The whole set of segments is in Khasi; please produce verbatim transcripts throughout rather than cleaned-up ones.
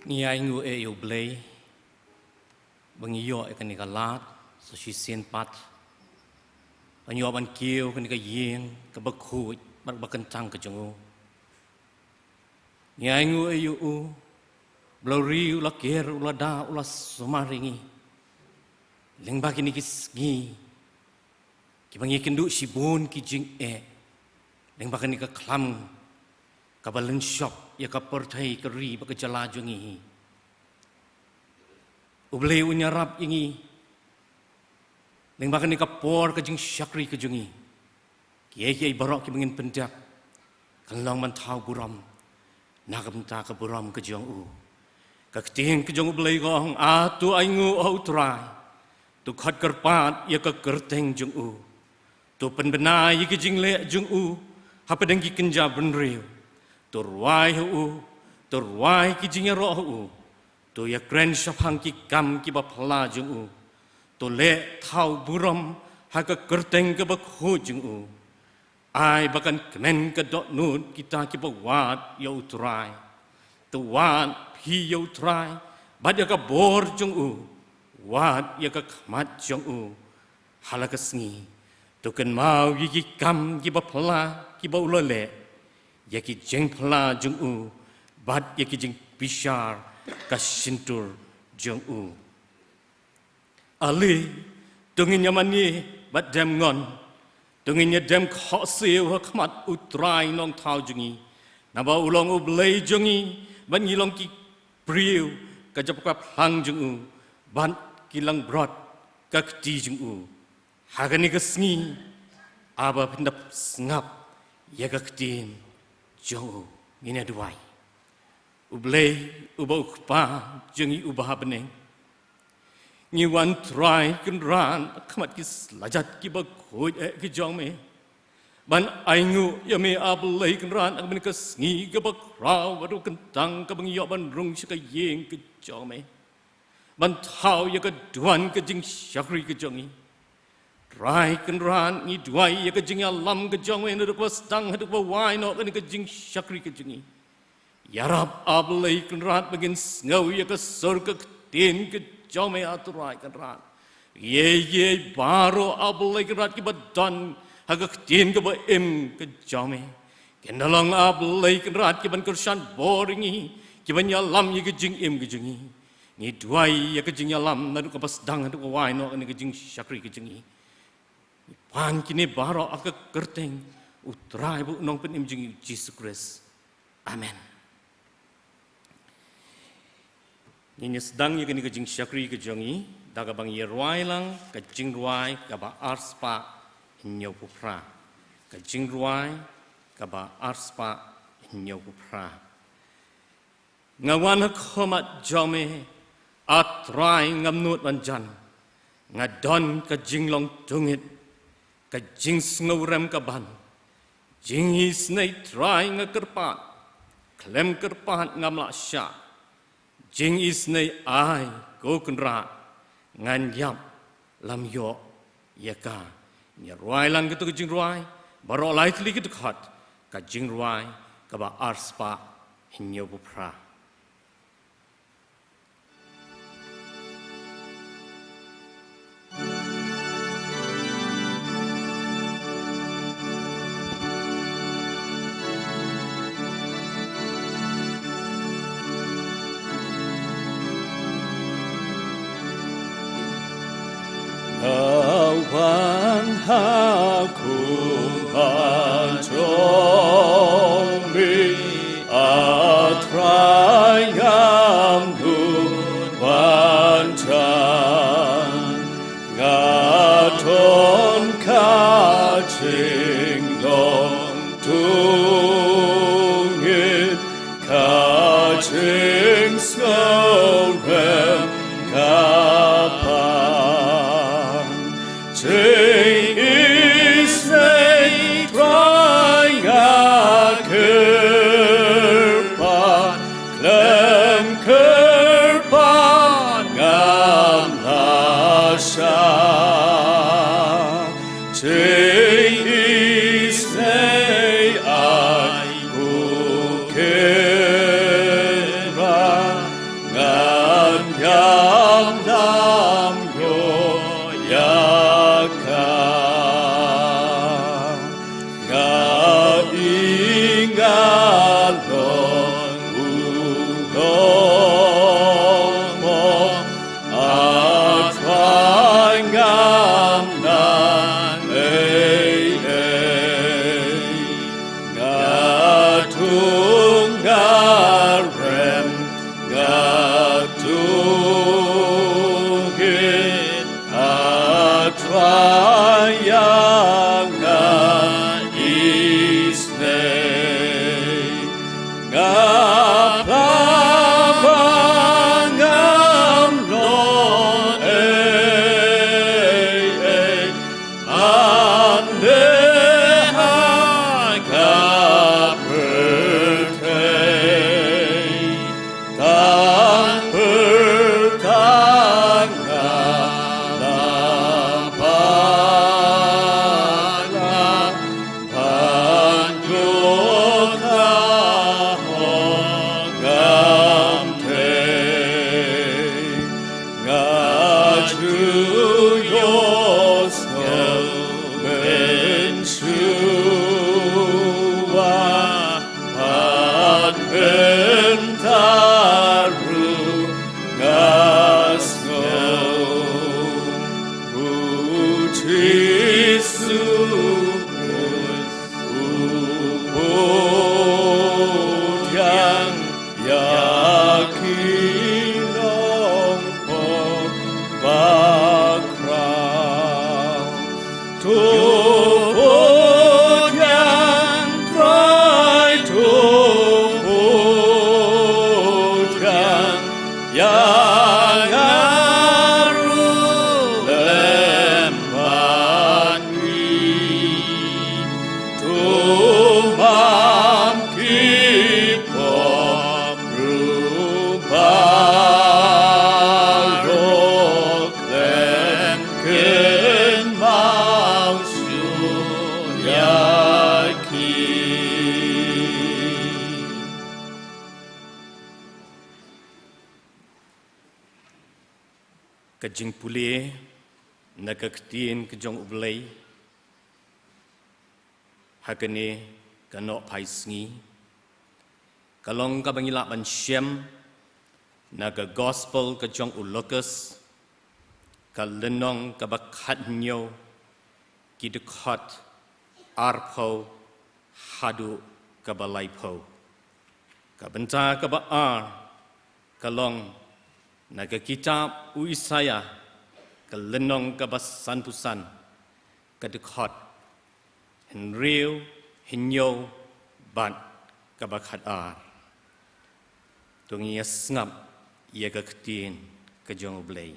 Ngi ainguh ïa U Blei ba ngi ïoh ïa kane ka lad sa shisien pat ban ïoh ban kiew ha kane ka ïing kaba khuid bad ba kyntang ka jong U. Ngi ainguh ïa U ba la ri, U la ker, U la da, U la sumar ïa ngi lyngba kine ki sngi kiba ngi kynduh shibun ki jingeh lyngba kane ka khlam kaba lynshop ïa ka pyrthei, ka ri bad ka jylla jong ngi hi. U Blei Un ïarap ïa ngi lyngba kane ka por ka jingshakri ka jong ngi. Kiei kiei baroh kiba ngin pyndep kan long ban thaw burom na ka bynta ka burom ka jong U. Ka ktien ka jong U Blei ka ong, a to ainguh ha U Trai, to khot kyrpad ïa ka kyrteng jong U, to pynbna ïa ki jingleh jong U hapdeng ki kynja bynriew, to rwai ha U, to rwai ki jingïaroh ha U, to ïakren shaphang ki kam kiba phylla jong U, to leh thaw burom ha ka kyrteng kaba khuid jong U. Ai ba kan kmen ka dohnud kita kiba wad ïa U Trai. To wad phi ïa U Trai bad ïa ka bor jong U, wad ïa ka khmat jong U ha la ka sngi. To kynmaw ïa ki kam kiba phylla kiba U la leh, ïa ki jingphylla jong U bad ïa ki jingbishar ka shyntur jong U. Ale, to ngin ïa mane bad dem ngon, to ngin ïa dem khohsiew ha khmat U Trai Nongthaw jong ngi, naba U long U Blei jong ngi bad ngi long ki briew ka jingpyrkhat phlang jong U bad ki langbrot ka kti jong U. Ha kane ka sngi, haba phin da sngap ïa ka ktien jong U, ngin ïa duwai. U Blei uba U Kpa jong ngi uba ha bneng, ngi wan Trai Kynrad ha khmat ki slajat kiba khuid eh ki jong Me ban ainguh ïa Me, A Blei Kynrad, ha kane ka sngi kaba khraw bad kaba kyntang kaba ngi ïoh ban rung sha ka ïing ka jong Me ban thaw ïa ka duwan ka jingshakri ka jong ngi. Trai Kynrad, ngi duwai ïa ka jingïalam ka jong Me naduh kaba sdang haduh kaba wai noh kane ka jingshakri ka jong ngi. Ïarap, A Blei Kynrad, ba ngin sngew ïa ka sur ka ktien ka jong Me, A Trai Kynrad. Ïa kiei baroh, A Blei Kynrad, kiba don ha ka ktien kaba im ka jong Me, kin da long, A Blei Kynrad, kiban kyrshan bor ïa ngi, kiban ïalam ïa ka jingim ka jong ngi. Ngi duwai ïa ka jingïalam naduh kaba sdang haduh kaba wai noh kane ka jingshakri ka jong ngi. Ngi pan kine baroh ha ka kyrteng U Trai bad U Nongpynim jong ngi U Jisu Khrist. Amen. Ngin ïa sdang ïa kane ka jingshakri ka jong ngi da kaba ngi ïa rwai lang ka jingrwai kaba arspah hynñiewphew phra. Ka jingrwai kaba arspah hynñiewphew phra. Nga wan ha khmat jong Me, A Trai, ngam nud ban jan. Nga don ka jinglong tungit, ka jingsngewrem ka ban. Jingisynei Trai nga kyrpad, khlem kyrpad ngam lah shah. Jingisynei ai, ko Kynrad, ngan ïap lymda ïa ka. Ngi rwai lang katto ka jingrwai baroh lai tylli ka dkhot, ka jingrwai kaba arspah hynñiewphew phra. Nga wan ha khmat jong Me, A Trai, ngam nud ban jan. Nga don ka jinglong tungit, ka jingsngewrem ka ban. Jingisynei Trai nga kyrpad, khlem kyrpad ngam lah shah. Jingisynei ai, ko Kynrad, Ka tu hi a Trai ïa nga isynei. Nga phla ba ngam long ei ei. Ande ha ka pyrthei. Tang pyrtang nga la bakla, ban ïoh ka hok ngam tei. Nga ju ïohsngew mynshuwa, bad mynta ruh nga sngew. U Jisu Khrist, u pdiang ïa ki nongpop bakhraw. To pdiang Trai, to pdiang ïa nga ruh lem bad ngi. To bam ki pop ruh baroh, khlem kynmaw shuh ïa ki. Ka jingpule na ka ktien ka jong U Blei ha kane ka nohphai sngi ka long kaba ngi lah ban shem na ka Gospel ka jong u Lukas, ka lynnong kaba khathynñiew, ki dkhot arphew haduh kaba laiphew. Ka bynta kaba ar ka long na ka kitab u Isaïah, ka lynnong kaba sanphew san, ka dkhot hynriew, hynñiew bad kaba khatar. To ngin ïa sngap ïa ka ktien ka jong U Blei.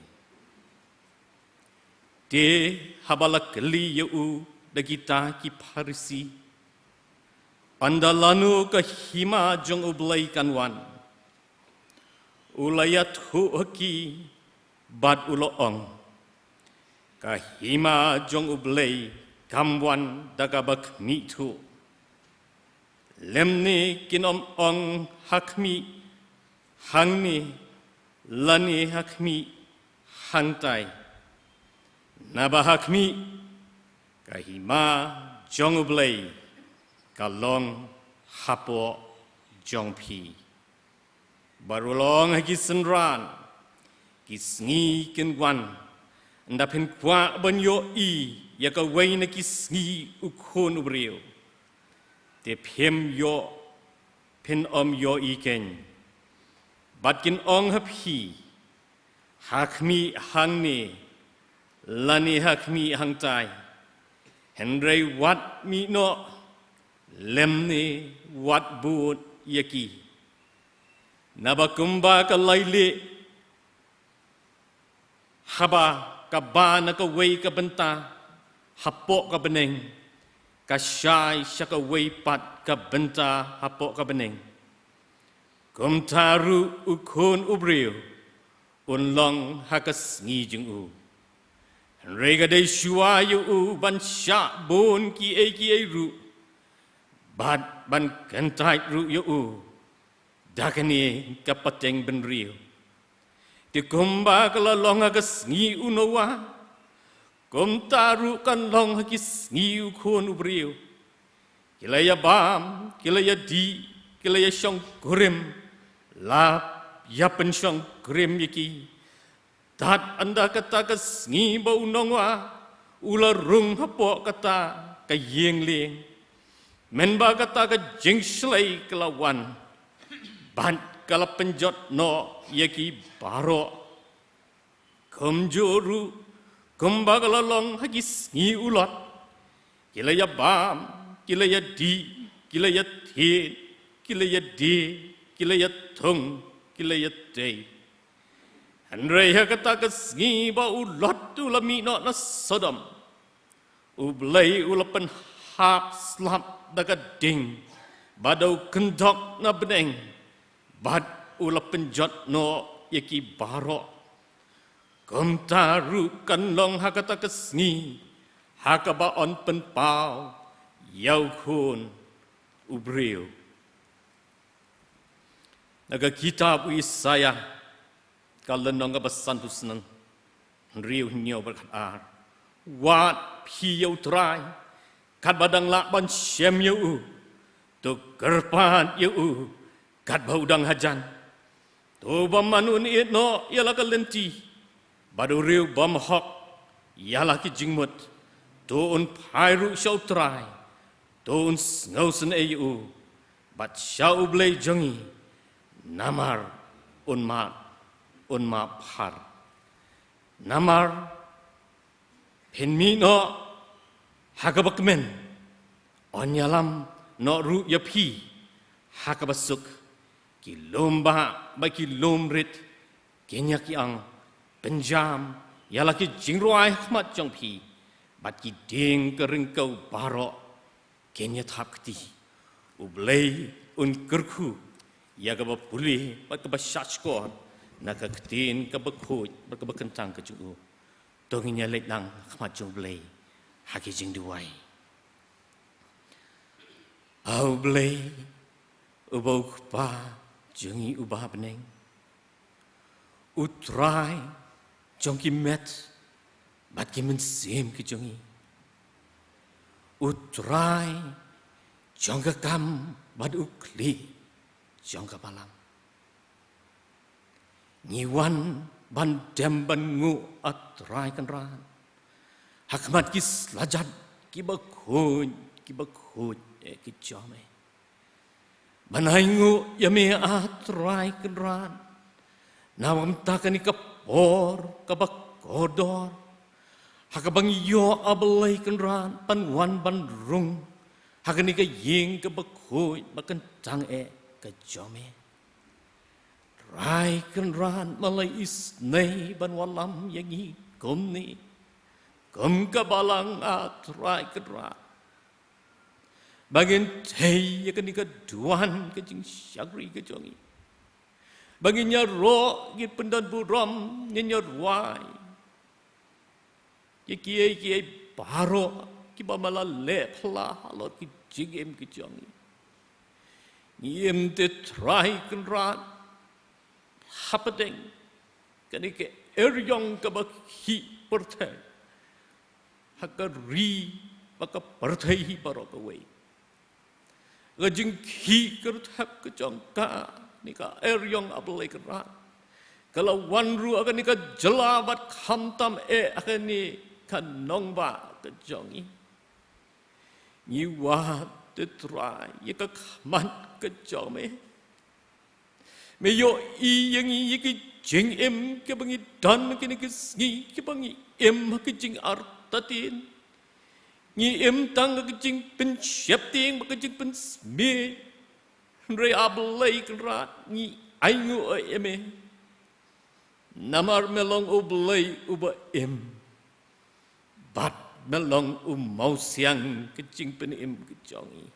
Te haba la kylli ïa u da kita ki Pharisi, ynda lano ka hima jong U Blei kan wan, u la ïathuh ha ki bad u la ong, ka hima jong U Blei kam wan da kaba khmih thuh. Lymne kin ym ong ha khmih hangne lane ha khmih hangtai. Naba ha khmih ka hima jong U Blei ka long hapoh jong phi. Bad u la ong ha ki synran, ki sngi kin wan, ynda phin kwah ban ïohi ïa kawei na ki sngi U Khun U Briew, te phim ïoh, phin ym ïohi keiñ. Bad kin ong ha phi, ha khmih hangne lane ha khmih hangtai. Hynrei wat mih noh, lymne wat bud ïa ki. Naba kumba ka lailieh haba ka ba na kawei ka bynta hapoh ka bneng, ka shai sha kawei pat ka bynta hapoh ka bneng, kumta ruh U Khun U Briew un long ha ka sngi jong u. Hynrei ka dei shuwa ïa u ban shah bun kiei kiei ruh, bad ban kyntait ruh ïa u da kane ka pateng bynriew. Te kumba ka la long ha ka sngi u Noah, kumta ruh kan long ha ki sngi U Khun U Briew. Ki la ïa bam, ki la ïa dih, ki la ïa shongkurim, la ïa pynshongkurim ïa ki. Tad ynda kata ka sngi ba u nongwah u la rung hapoh kata ka ïing lieng. Mynba kata ka jingshlei ka la wan, bad ka la pynjot noh ïa ki baroh. Kumjuh ruh, kumba ka la long ha ki sngi u Lot, ki la ïa bam, ki la ïa dih, ki la ïa thied, ki la ïa die, ki la ïa thung, ki la ïa tei. Hynrei ha kata ka sngi ba u Lot u la mih noh na Sodom, U Blei u la pynhap slap da ka ding, bad da u kyndok na bneng, bad u la pynjot noh ïa ki baroh. Kumta ruh kan long ha kata ka sngi, ha kaba yn pynpaw ïa u Khun u briew. Na ka kitab u Isaïah, ka lynnong kaba sanphew snem, hynriew, hynñiew bad khatar. Wad phi ïa u Trai, katba dang lah ban shem ïa u, to kyrpad ïa u, katba u dang hajan. To bym man un ïehnoh ïa la ka lynti, bad u riew bymhok ïa la ki jingmut. To un phai ruh sha u Trai, to un sngewsynei ïa u, bad sha U Blei jong ngi, namar un map, un map phar. Namar phin mih noh ha kaba kmen, yn ïalam noh ruh ïa phi ha kaba suk. Ki lum bah bad ki lum rit kin ïa kiang, pynjam ïa la ki jingrwai ha khmat jong phi, bad ki dieng ka ryngkew baroh kin ïa thap kti. U Blei un kyrkhu ïa kaba pule bad kaba shahshkor na ka ktien kaba khuid bad kaba kyntang ka jong u. To ngin ïa leit lang ha khmat jong U Blei ha ki jingduwai. A U Blei, uba u Kpa jong ngi uba ha bneng, U Trai jong ki met bad ki mynsiem ki jong ngi, U Trai jong ka kam bad u khlieh jong ka balang. Ngi wan ban dem ban nguh, A Trai Kynrad, ha khmat ki slajat kiba khuid, kiba khuid, eh, ki jong me. Ban ai nguh ïa me, A Trai Kynrad, na bynta kane ka por kaba kordor, ha kaba ngi ïoh, A Blei Kynrad, ban wan ban rung ha kane ka ïing kaba khuid ba kyntang eh ka jong me. Trai Kynrad, me la isynei ban wallam ïa ngi kumne, kum ka balang, A Trai Kynrad, ba ngin tei ïa kane ka duwan ka jingshakri ka jong ngi, ba ngin ïaroh, ngin pyndonburom, ngin ïarwai ïa kiei kiei baroh kiba me la leh pla halor ki jingim ki jong ngi. Ngi im te, Trai Kynrad, hapdeng kane ka eriong kaba khih pyrthei, ha ka ri bad ka pyrthei hi baroh kawei. Ka jingkhih kyrthep ka jong kane ka eriong, A Blei Kynrad, ka la wan ruh ha kane ka jylla bad khamtam eh ha kane ka nongbah ka jong ngi. Ngi wad te, Trai, ïa ka khmat ka jong me. Me ïohi ïa ngi, ïa ki jingim kiba ngi don ha kine ki sngi kiba ngi im ha ki jingartatien. Ngi im tang ha ki jingpynsheptieng bad ki jingpynsmit. Hynrei, A Blei Kynrad, ngi ainguh ïa me, namar me long U Blei uba im, bad me long U Mawsiang ka jingpynim ka jong ngi.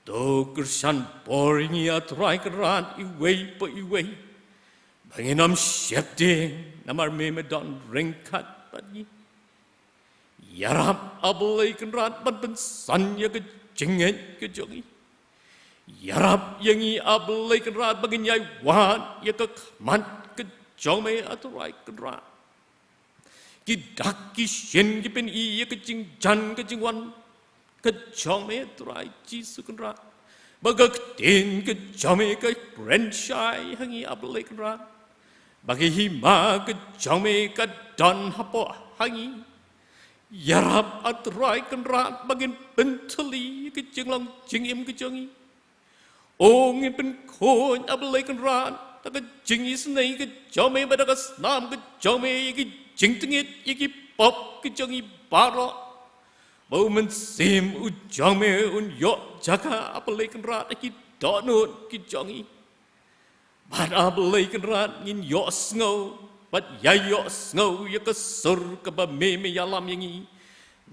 To kyrshan bor ïa ngi, A Trai Kynrad, iwei pa iwei, ba ngin ym sheptieng, namar me, me don ryngkat bad ngi. Ïarap, A Blei Kynrad, ban pynsan ïa ka jingngeit ka jong ngi. Ïarap ïa ngi, A Blei Kynrad, ba ngin ïai wad ïa ka khmat ka jong me, A Trai Kynrad. Ki dak ki shin ki pyni ïa ka jingjan ka jingwan ka jong me, Trai Jisu Kynrad. Ba ka ktien ka jong me ka kren shai ha ngi, A Blei Kynrad. Ba ka hima ka jong me ka don hapoh ha ngi. Ïarap, A Trai Kynrad, ba ngin pyntylli ïa ka jinglong jingim ka jong ngi. O ngin pynkhuid, A Blei Kynrad, da ka jingisynei ka jong me bad da ka snam ka jong me ïa ki jingtngit, ïa ki pop ka jong ngi baroh. Ba U Mynsiem u jong me un ïoh jaka, A Blei Kynrad, ha ki dohnud ki jong ngi. Bad A Blei Kynrad, ngin ïohsngew bad ïa ïohsngew ïa ka sur kaba me me ïalam ïa ngi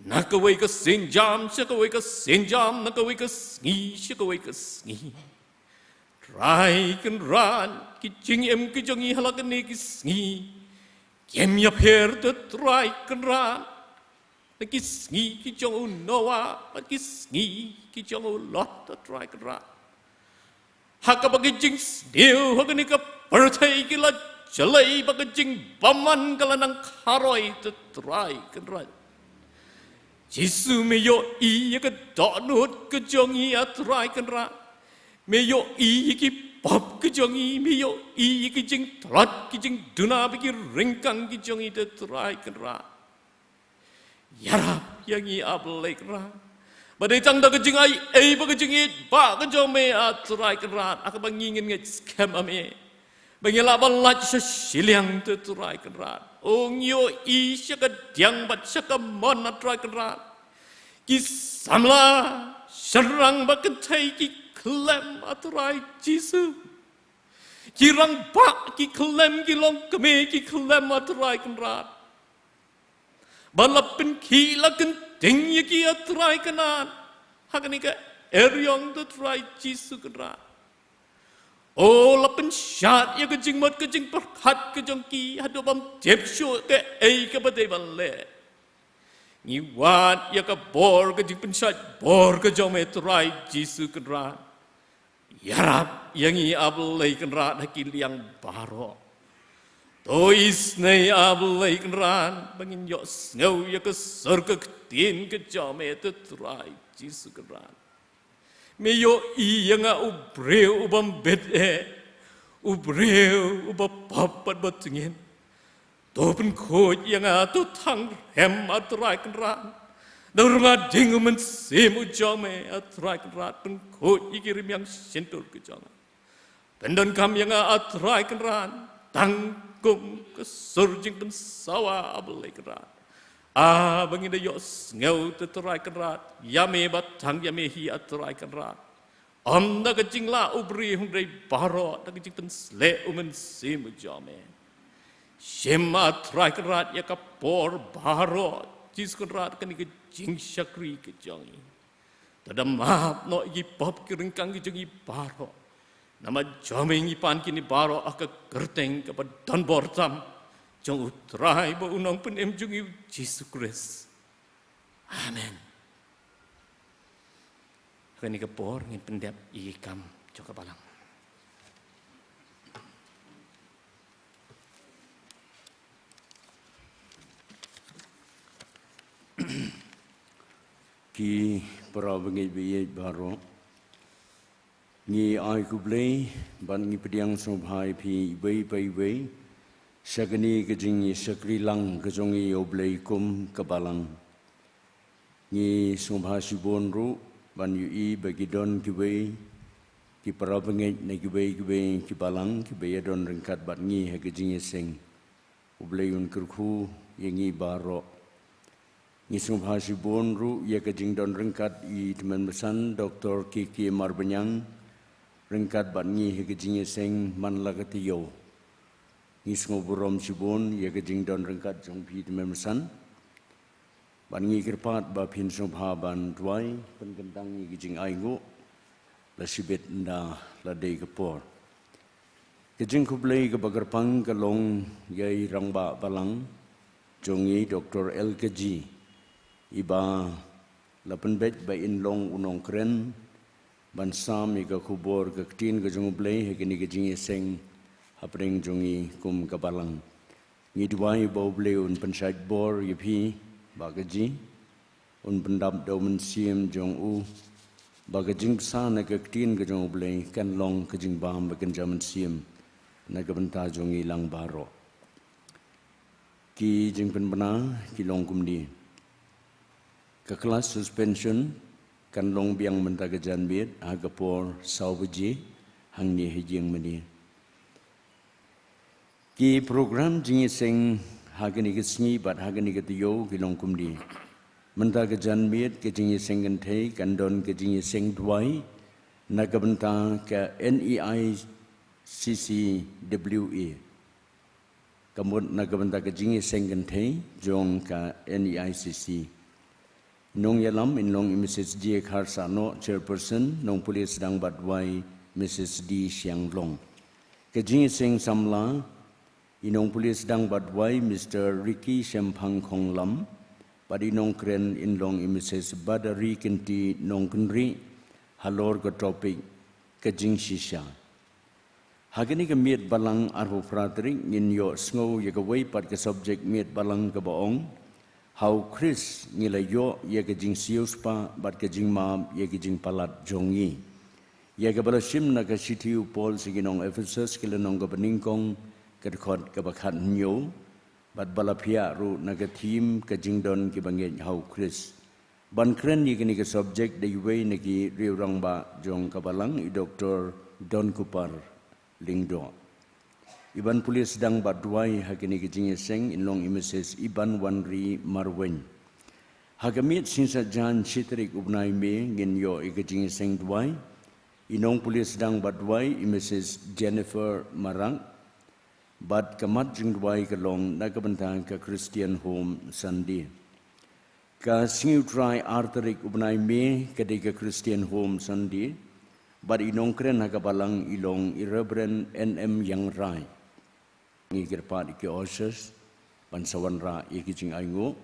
na kawei ka sienjam sha kawei ka sienjam, na kawei ka sngi sha kawei ka sngi. Trai Kynrad, ki jingim ki jong ngi ha la kane ka sngi kim ïapher, te Trai Kynrad, na ki sngi ki jong u Noah bad ki sngi ki jong u Lot, te Trai Kynrad. Ha kaba ki jingsniew ha kane ka pyrthei ki la jlei bad ka jingbymman ka la nang kharoi, te Trai Kynrad. Jisu, me ïohi ïa ka dohnud ka jong ngi, A Trai Kynrad. Me ïohi ïa ki pop ka jong ngi, me ïohi ïa ki jingtlot, ki jingduna bad ki ryngkang ki jong ngi, te Trai Kynrad. Ïarap ïa ngi, A Blei Kynrad. Ba dei tang da ka jingai ei bad ka jingïeit ba ka jong me, A Trai Kynrad, ha kaba ngi ngin ngeit skhem ha me. Ba ngin lah ban lait sha shiliang, te Trai Kynrad. O ngi ïohi sha ka diang bad sha ka mon, A Trai Kynrad. Ki samla shynrang bad kynthei ki khlem, A Trai Jisu. Ki rangbah ki khlem, ki longkmie ki khlem, A Trai Kynrad. Ba la pynkhih la kynting ïa ki, A Trai Kynrad, ha kane ka eriong, te Trai Jisu Kynrad. O la pynshad ïa ka jingmut ka jingpyrkhat ka jong ki haduh bym tip shuh kaei kaba dei ban leh. Ngi wad ïa ka bor ka jingpynshait bor ka jong me, Trai Jisu Kynrad. Ïarap ïa ngi, A Blei Kynrad, ha ki liang baroh. To isynei, A Blei Kynrad, ba ngin ïohsngew ïa ka sur ka ktien ka jong me, te Trai Jisu Kynrad. Me ïohi ïa nga, u briew u bym bit eh, u briew uba pop bad ba tngit. To pynkhuid ïa nga, to thang rhem, A Trai Kynrad. Da u rnga ding U Mynsiem u jong me, A Trai Kynrad, pynkhuid ïa ki rmiang shyntur ki jong nga. Pyndonkam ïa nga, A Trai Kynrad, tang kum ka sur jingpynsawa, A Blei Kynrad. Ah, ba ngin da ïohsngew, te Trai Kynrad, ïa me bad tang ïa me hi, A Trai Kynrad. Ym da ka jinglah u briew hynrei baroh da ka jingpynsleh U Mynsiem u jong me. Shim, A Trai Kynrad, ïa ka por baroh, Jisu Kynrad, kane ka jingshakri ka jong ngi. To da map noh ïa ki pop ki ryngkang ki jong ngi baroh. Namar jong me ngi pan kine baroh ha ka kyrteng kaba don bor tam jong U Trai bad U Nongpynim jong ngi, U Jisu Khrist. Amen. Ha kane ka por ngin pyndep ïa ki kam jong ka balang. Ki para bangeit ba ïeit baroh, ngi ai khublei bad ngi pdiang sngewbha ïa phi iwei pa iwei sha kane ka jingïashakri lang ka jong ngi ïa U Blei kum ka balang. Ngi sngewbha shibun ruh ban ïohi ba ki don kiwei ki para bangeit na kiwei kiwei ki balang kiba ïadon ryngkat bad ngi ha ka jingïaseng. U Blei un kyrkhu ïa ngi baroh. Ngi sngewbha shibun ruh ïa ka jingdon ryngkat i tymmen basan Doktor K K Marbaniang ryngkat bad ngi ha ka jingïaseng man la ka taïew. Ngi sngewburom shibun ïa ka jingdon ryngkat jong phi tymmen basan. Bad ngi kyrpad ba phin sngewbha ban duwai pynkyntang ïa ka jingainguh la shibit ynda la dei ka por. Ka jingkhublei kaba kyrpang ka long ïa i rangbah balang jong ngi Doktor L K G, iba la pynbeit ba in long u nongkren ban sam ïa ka khubor ka ktien ka jong U Blei ha kane ka jingïaseng hapdeng jong ngi kum ka balang. Ngi duwai ba U Blei un pynshait bor ïa phi Bah K G, un pyndap da U Mynsiem jong u, ba ka jingbsa na ka ktien ka jong U Blei kan long ka jingbam bad kan jia mynsiem na ka bynta jong ngi lang baroh. Ki jingpynbna ki long kumne. Ka class suspension Kan long biang mynta ka janmiet ha ka por saw baje hangne ha ïing mane. Ki program jingïaseng ha kane ka sngi bad ha kane ka taïew ki long kumne. Mynta ka janmiet ka jingïaseng kynthei kan don ka jingïaseng duwai na ka bynta ka N E I C C W A. Ka mut na ka bynta ka jingïaseng kynthei jong ka N E I C C. Nongïalam in long i Missus J Kharsano, Chairperson, nongpule sdang bad duwai Missus D Shianglong. Ka jingïaseng samla, i nongpule sdang bad duwai Mister Ricky Shemphang Khonglam, bad i nongkren in long i Missus Badari Kynti Nongkynrih, halor ka topic ka jingshisha. Ha kane ka miet balang arphew phra tarik ngin ïohsngew ïa kawei pat ka subject miet balang kaba ong, Ha u Khrist ngi la ïoh ïa ka jingsiewspah bad ka jingmap ïa ka jingpalat jong ngi. Ïa kaba la shim na ka shithi u Paul sha ki nong Ephesus, ka lynnong kaba nyngkong, ka dkhot kaba khathynñiew, bad ba la phiah ruh na ka theme ka jingdon kiba ngeit ha u Khrist. Ban kren ïa kane ka subject da iwei na ki riew rangbah jong ka balang, i Doktor Donkupar Lyngdoh. I ban pule sdang bad duwai ha kane ka jingïaseng in long i Missus Ibanwanri Marwein. Ha ka miet sngi Saitjaiñ shi tarik u bnai May ngin ïoh ïa ka jingïaseng duwai. I nongpule sdang bad duwai i Missus Jennifer Marak. Bad ka mat jingduwai ka long na ka bynta ka Christian Home Sunday. Ka sngi U Trai ar tarik u bnai May ka dei ka Christian Home Sunday. Bad i nongkren ha ka balang i long i Reverend N M Iangrai. Ngi kyrpad ïa ki ushers ban sa wanrah ïa ki jingainguh.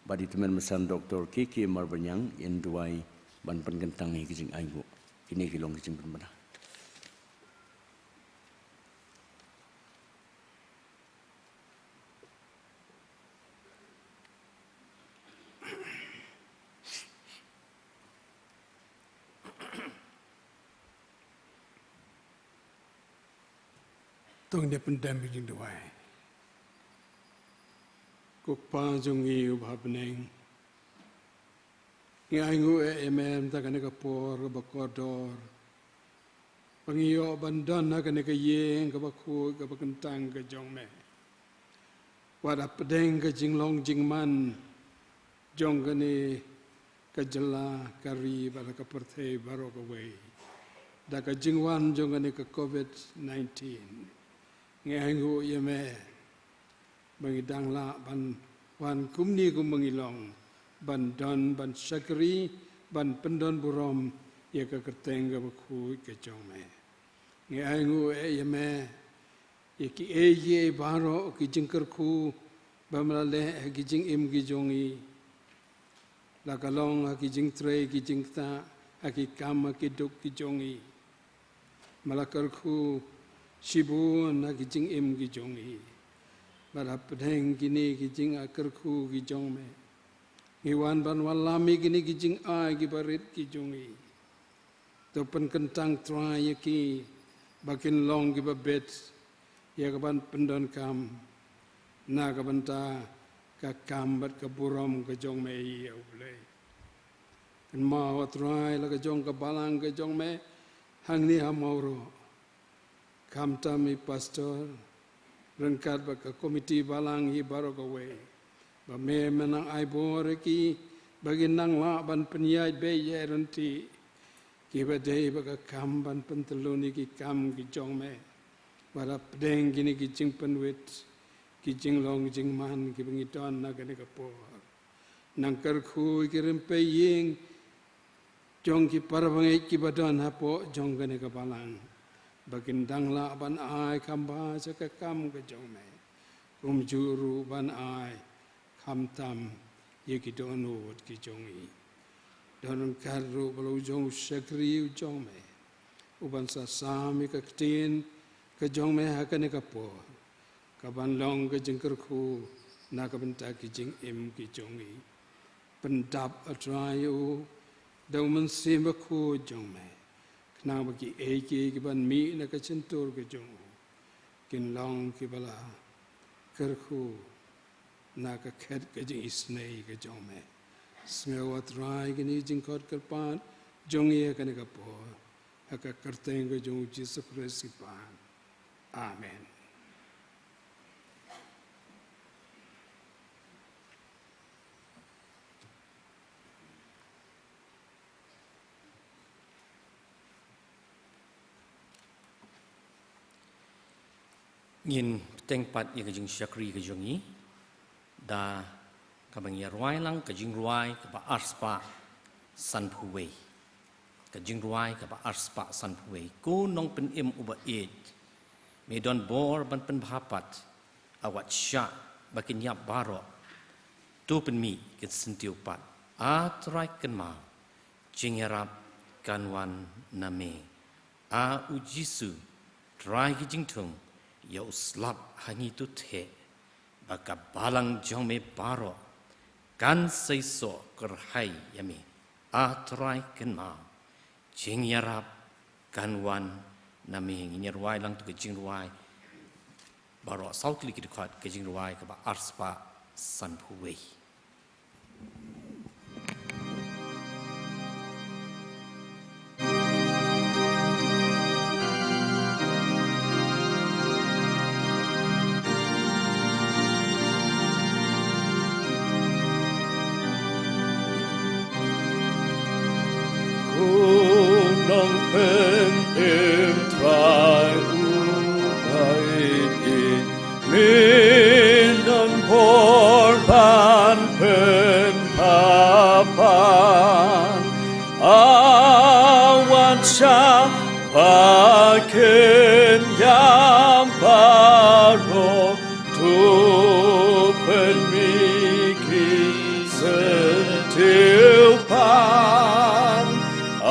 Bad i tymmen basan Doktor K K Marbaniang in duwai ban pynkyntang ïa ki jingainguh. Kine ki long ki jingpynbna. To ngin ïa pyndem ïa ka jingduwai. Ko Kpa jong ngi uba ha bneng, ngi ainguh eh ïa me mynta kane ka por kaba kordor ba ngi ïoh ban don ha kane ka ïing kaba khuid kaba kyntang ka jong me. Wat hapdeng ka jinglong jingman jong kane ka jylla, ka ri bad ka pyrthei baroh kawei da ka jingwan jong kane ka covid nineteen, ngi ainguh ïa me ba ngi dang lah ban wan kumne kumba ngi long, ban don, ban shakri, ban pyndon burom ïa ka kyrteng kaba khuid ka jong me. Ngi ainguh eh ïa me ïa kiei kiei baroh ki jingkyrkhu ba me la leh ha ki jingim ki jong ngi. La ka long ha ki jingtrei ki jingktah, ha ki kam ha ki duk ki jong ngi. Me la kyrkhu shibun ha ki jingim ki jong ngi. Bad hapdeng kine ki jingkyrkhu ki jong me, ngi wan ban wallam ïa kine ki jingai kiba rit ki jong ngi. To pynkyntang Trai ïa ki ba kin long kiba bit ïa ka ban pyndonkam na ka bynta ka kam bad ka burom ka jong me, ïa U Blei. Kynmaw Trai la ka jong ka balang ka jong me hangne ha Mawroh, khamtam i pastor ryngkat bad ka komiti balang hi baroh kawei, ba me me nang ai bor ïa ki ba kin nang lah ban pynïaid beit ïa ryntih kiba dei bad ka kam ban pyntyllun ïa ki kam ki jong me. Wat hapdeng kine ki jingpynwit, ki jinglong jingman kiba ngi don ha kane ka por, nang kyrkhu ïa ki rympei ïing jong ki para bangeit kiba don hapoh jong kane ka balang ba kin dang lah ban ai khambha sha ka kam ka jong me, kumjuh ruh ban ai khamtam ïa ki dohnud ki jong ngi. Don ryngkat ruh ba la u jong u shakri u jong me u ban sa sam ïa ka ktien ka jong me ha kane ka por, ka ban long ka jingkyrkhu na ka bynta ki jingim ki jong ngi. Pyndap, A Trai, ïa u da U Mynsiem Bakhuid jong me, khnang ba kiei kiei ki ban mih na ka shyntur ka jong u kin long kiba la kyrkhu na ka khet ka jingisynei ka jong me. Sngew, A Trai, kane ka jingkhot kyrpad jong ngi ha kane ka por, ha ka kyrteng ka jong U Jisu Khrist ngi pan. Amen. Ngin bteng pat ïa ka jingshakri ka jong ngi da kaba ngin ïa rwai lang ka jingrwai kaba arspah sanphew wei. Ka jingrwai kaba arspah sanphew wei. Ko Nongpynim uba ïeit, me don bor ban pynbha pat, wat shah ba kin ïap baroh. To pynmih kin syntiew pat. A Trai kynmaw, jingïarap kan wan na me. A U Jisu, Trai ki jingthung, ïa u slap ha ngi to theh, ba ka balang jong me baroh kan seisoh kyrhai ïa me. A Trai kynmaw, jingïarap kan wan na me. Ngin ïa rwai lang to ka jingrwai baroh saw tylli ki dkhot, ka jingrwai kaba arspah sanphew wei. Ko Nongpynim Trai uba ïeit, me don bor ban pynpaw pat. Wat shah ba kin ïap baroh. To pynmih kin syntiew pat. A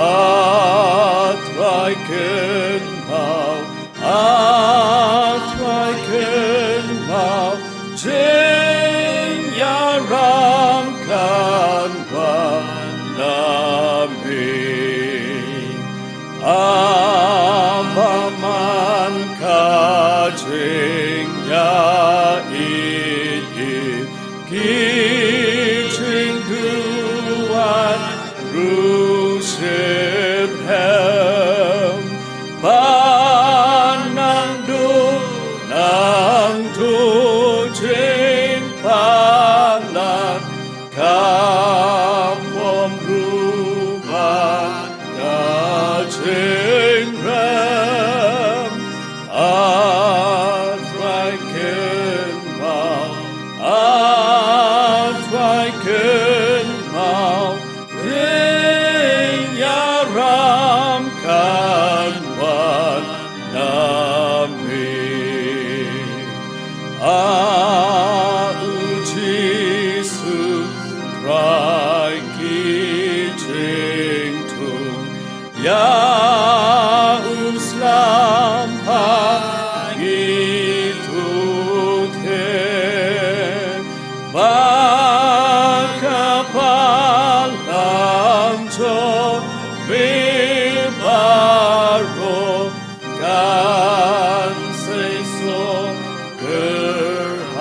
Trai kynmaw, A Trai kynmaw, jingïarap kan wan na me. Haba man ka jingïaieit, ki jingduwai ruh shitrhem. Ba nangduh nangduh jingpalat, ka bym ruh bad ka jingrem. A Trai kynmaw, A Trai kynmaw, jingïarap kan wan na me. A U Jisu, Trai ki jingthung, ïa u slap ha ngi to theh. Ba ka balang jong me baroh kan seisoh kyrhai.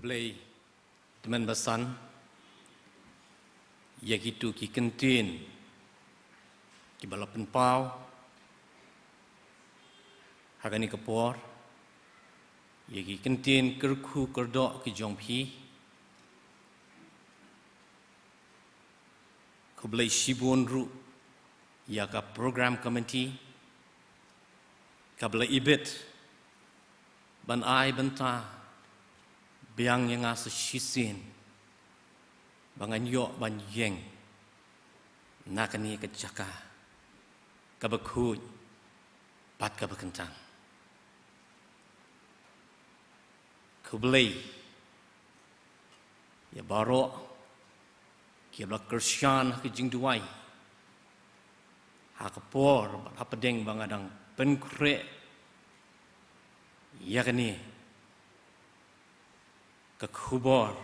Blei tymmen basan ïa kitu ki kyntien kiba la pynpaw ha kane ka por, ïa ki kyntien kyrkhu kyrdoh ki jong phi. Khublei shibun ruh ïa ka program committee kaba la ibit ban ai bynta biang ïa nga sa shisien ba ngan ïoh ban ïeng na kane ka jaka kaba khuid bad kaba kyntang. Khublei ïa baroh kiba la kyrshan ha ka jingduwai ha ka por bad hapdeng ba nga dang pynkhreh ïa kane ka khubor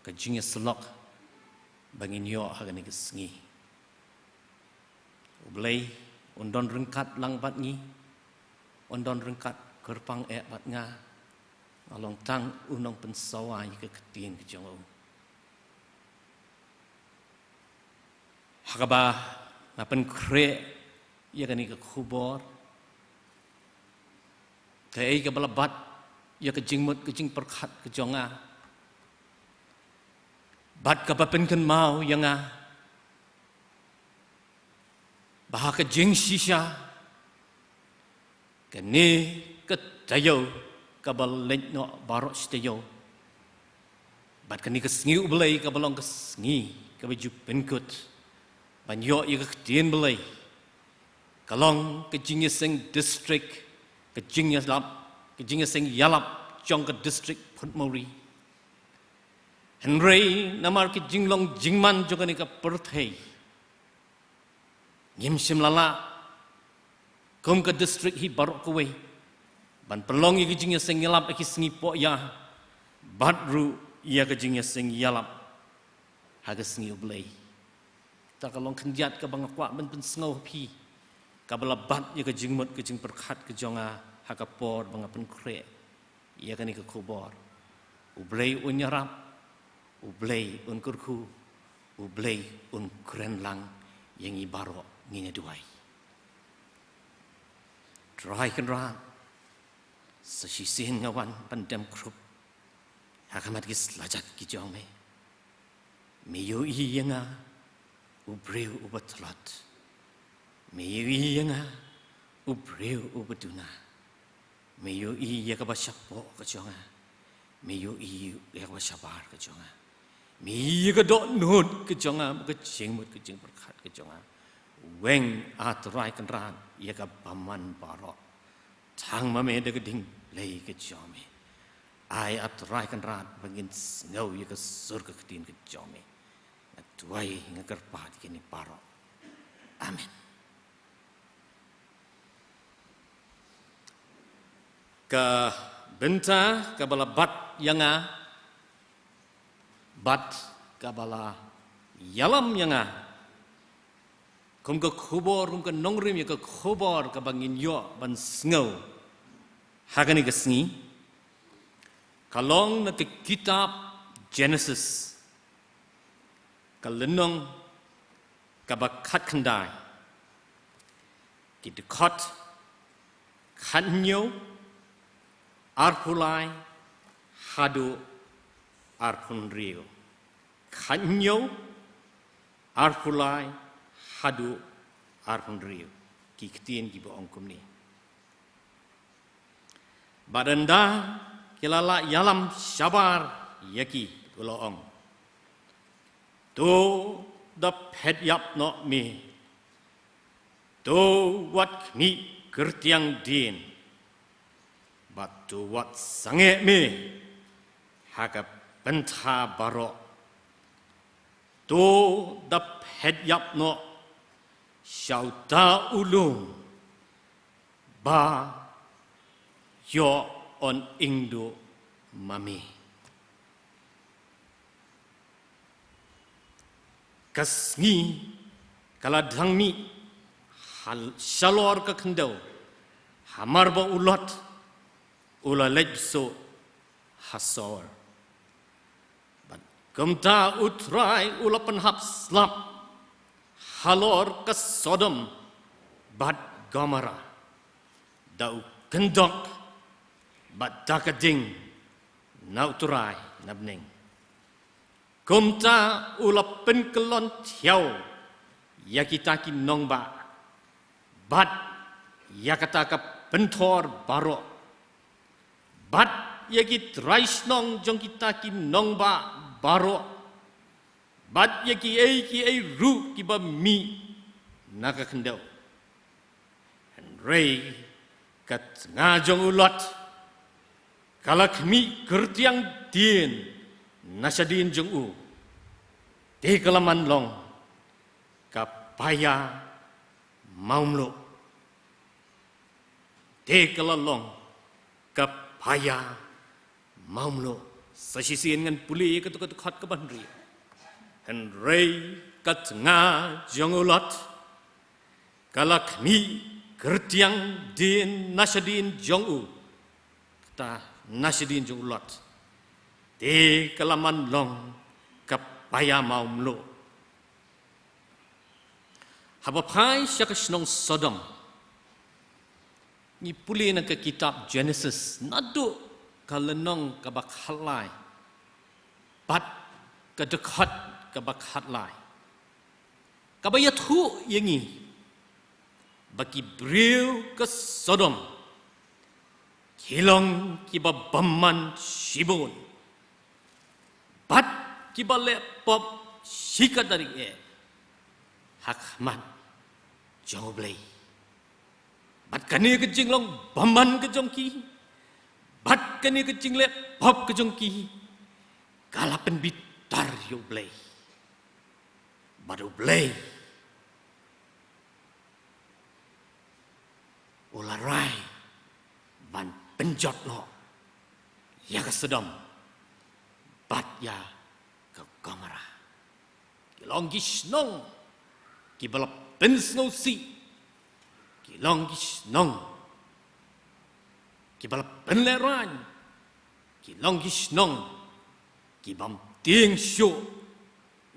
ka jingïasyllok ba ngin ïoh ha kane ka sngi. U Blei un don ryngkat lang bad ngi, un don ryngkat kyrpang eh bad nga. Nga long tang u nongpynsawa ïa ka ktien ka jong u. Ha kaba nga pynkhreh ïa kane ka khubor, kaei kaba la bat ïa ka jingmut ka jingpyrkhat ka jong nga, bad kaba pynkynmaw ïa nga ba ha ka jingshisha kane ka taïew kaba leit noh baroh shi taïew, bad kane ka sngi U Blei kaba long ka sngi kaba ju pynkut ban ïoh ïa ka ktien Blei, ka long ka jingïaseng district, ka jingïalap, ka jingïaseng ïalap jong ka district Phutmawri. Hynrei namar ka jinglong jingman jong kane ka pyrthei, ngim shym la lah kum ka district hi baroh kawei ban pynlong ïa ka jingïaseng ïalap ha ki sngi pohïa bad ruh ïa ka jingïaseng ïalap ha ka sngi U Blei. Ta ka long khyndiat kaba nga kwah ban pynsngew ha phi, kaba la bat ïa ka jingmut ka jingpyrkhat ka jong nga ha ka por ba nga pynkhreh ïa kane ka khubor. U Blei un ïarap, U Blei un kyrkhu, U Blei un kren lang ïa ngi baroh ngin ïa duwai. Trai Kynrad, sa shisien nga wan ban dem khrup ha khmat ki slajat ki jong me. Me ïohi ïa nga u briew uba tlot. Me ïohi ïa nga u briew uba duna. Me ïohi ïa kaba shapoh ka jong nga. Me ïohi ïa kaba shabar ka jong nga. Me ïohi ïa ka dohnud ka jong nga, ka jingmut ka jingpyrkhat ka jong nga. Weng A Trai Kynrad ïa ka bymman baroh. Tang ma me da ka ding Blei ka jong me. Ai A Trai Kynrad ba ngin sngew ïa ka sur ka ktien ka jong me. Nga duwai nga kyrpad ïa kine baroh. Amen. Ka bynta kaba la bat ïa nga bad kaba la ïalam ïa nga kum ka khubor, kum ka nongrim ïa ka khubor kaba ngin ïoh ban sngew ha kane ka sngi, ka long na ka kitab Genesis, ka lynnong kaba khatkhyndai, ki dkhot khathynñiew, arphew lai haduh arphew hynriew. Khathynñiew, arphew lai haduh arphew hynriew. Ki ktien kiba ong kumne: Bad ynda ki la lah ïalam shabar ïa ki, u la ong, to da phet ïap noh me, to wat khmih kyrtiang dien, bad to wat sangeh me ha ka bynta baroh. To da phet ïap noh sha uta u lum ba ïoh yn ingduh ma me. Ka sngi ka la dang mih ha shalor ka khyndew, hamar ba u Lot u la leit bsut ha Sodom. Kumta U Trai u la pynhap slap halor ka Sodom bad Gomorrah da u kyndok bad da ka ding na U Trai na bneng. Kumta u la pynkyllon thiaw ïa kita ki nongbah bad ïa kata ka pynthor baroh bad ïa ki trai shnong jong kita ki nongbah baroh bad ïa kiei kiei ruh kiba mih na ka khyndew. Hynrei ka tnga jong u Lot ka la khmih kyrtiang dien na shadien jong u. Te ka la man long ka paia mawmluh. Te ka la long ka paia mawmluh. Sa shisien ngan pule ïa kato ka dkhot kaba hynriew. Hynrei ka tnga jong u Lot ka la khmih kyrtiang dien na shadien jong u. Kata na shadien jong u Lot. Te ka la man long ka paia mawmluh. Haba phai sha ka shnong Sodom, ngi pule na ka kitab Genesis naduh ka lynnong kaba khatlai bad ka dkhot kaba khatlai, kaba ïathuh ïa ngi ba ki briew ka Sodom ki long kiba bymman shibun bad kiba leh pop shikatdei eh ha khmat jong U Blei. Bad kane ka jinglong bymman ka jong ki bad kane ka jingleh pop ka jong ki ka la pynbitar ïa U Blei. Bad U Blei u la rai ban pynjot noh ïa ka Sodom bad ïa ka Gomorrah. Ki long ki shnong kiba la pynsngewsih. Ki long ki shnong kiba la pynlehraiñ. Ki long ki shnong kibym tieng shuh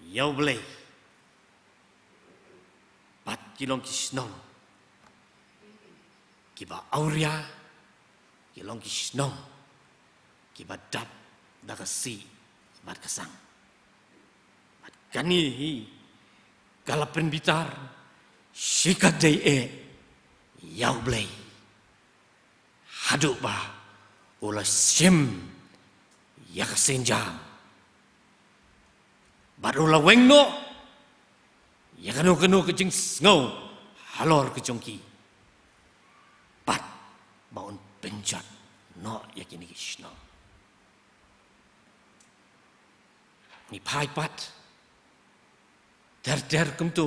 ïa U Blei. Bad ki long ki shnong kiba awria. Ki long ki shnong kiba dap da ka sih bad ka sang. Bad kane hi ka la pynbitar shikatdei eh ïa U Blei. Haduh ba u la shim ïa ka sienjam bad u la weng noh ïa kano kano ka jingsngew halor ka jong ki. Bad ba un pynjot noh ïa kine ki shnong. Ngi phai pat ter ter kumto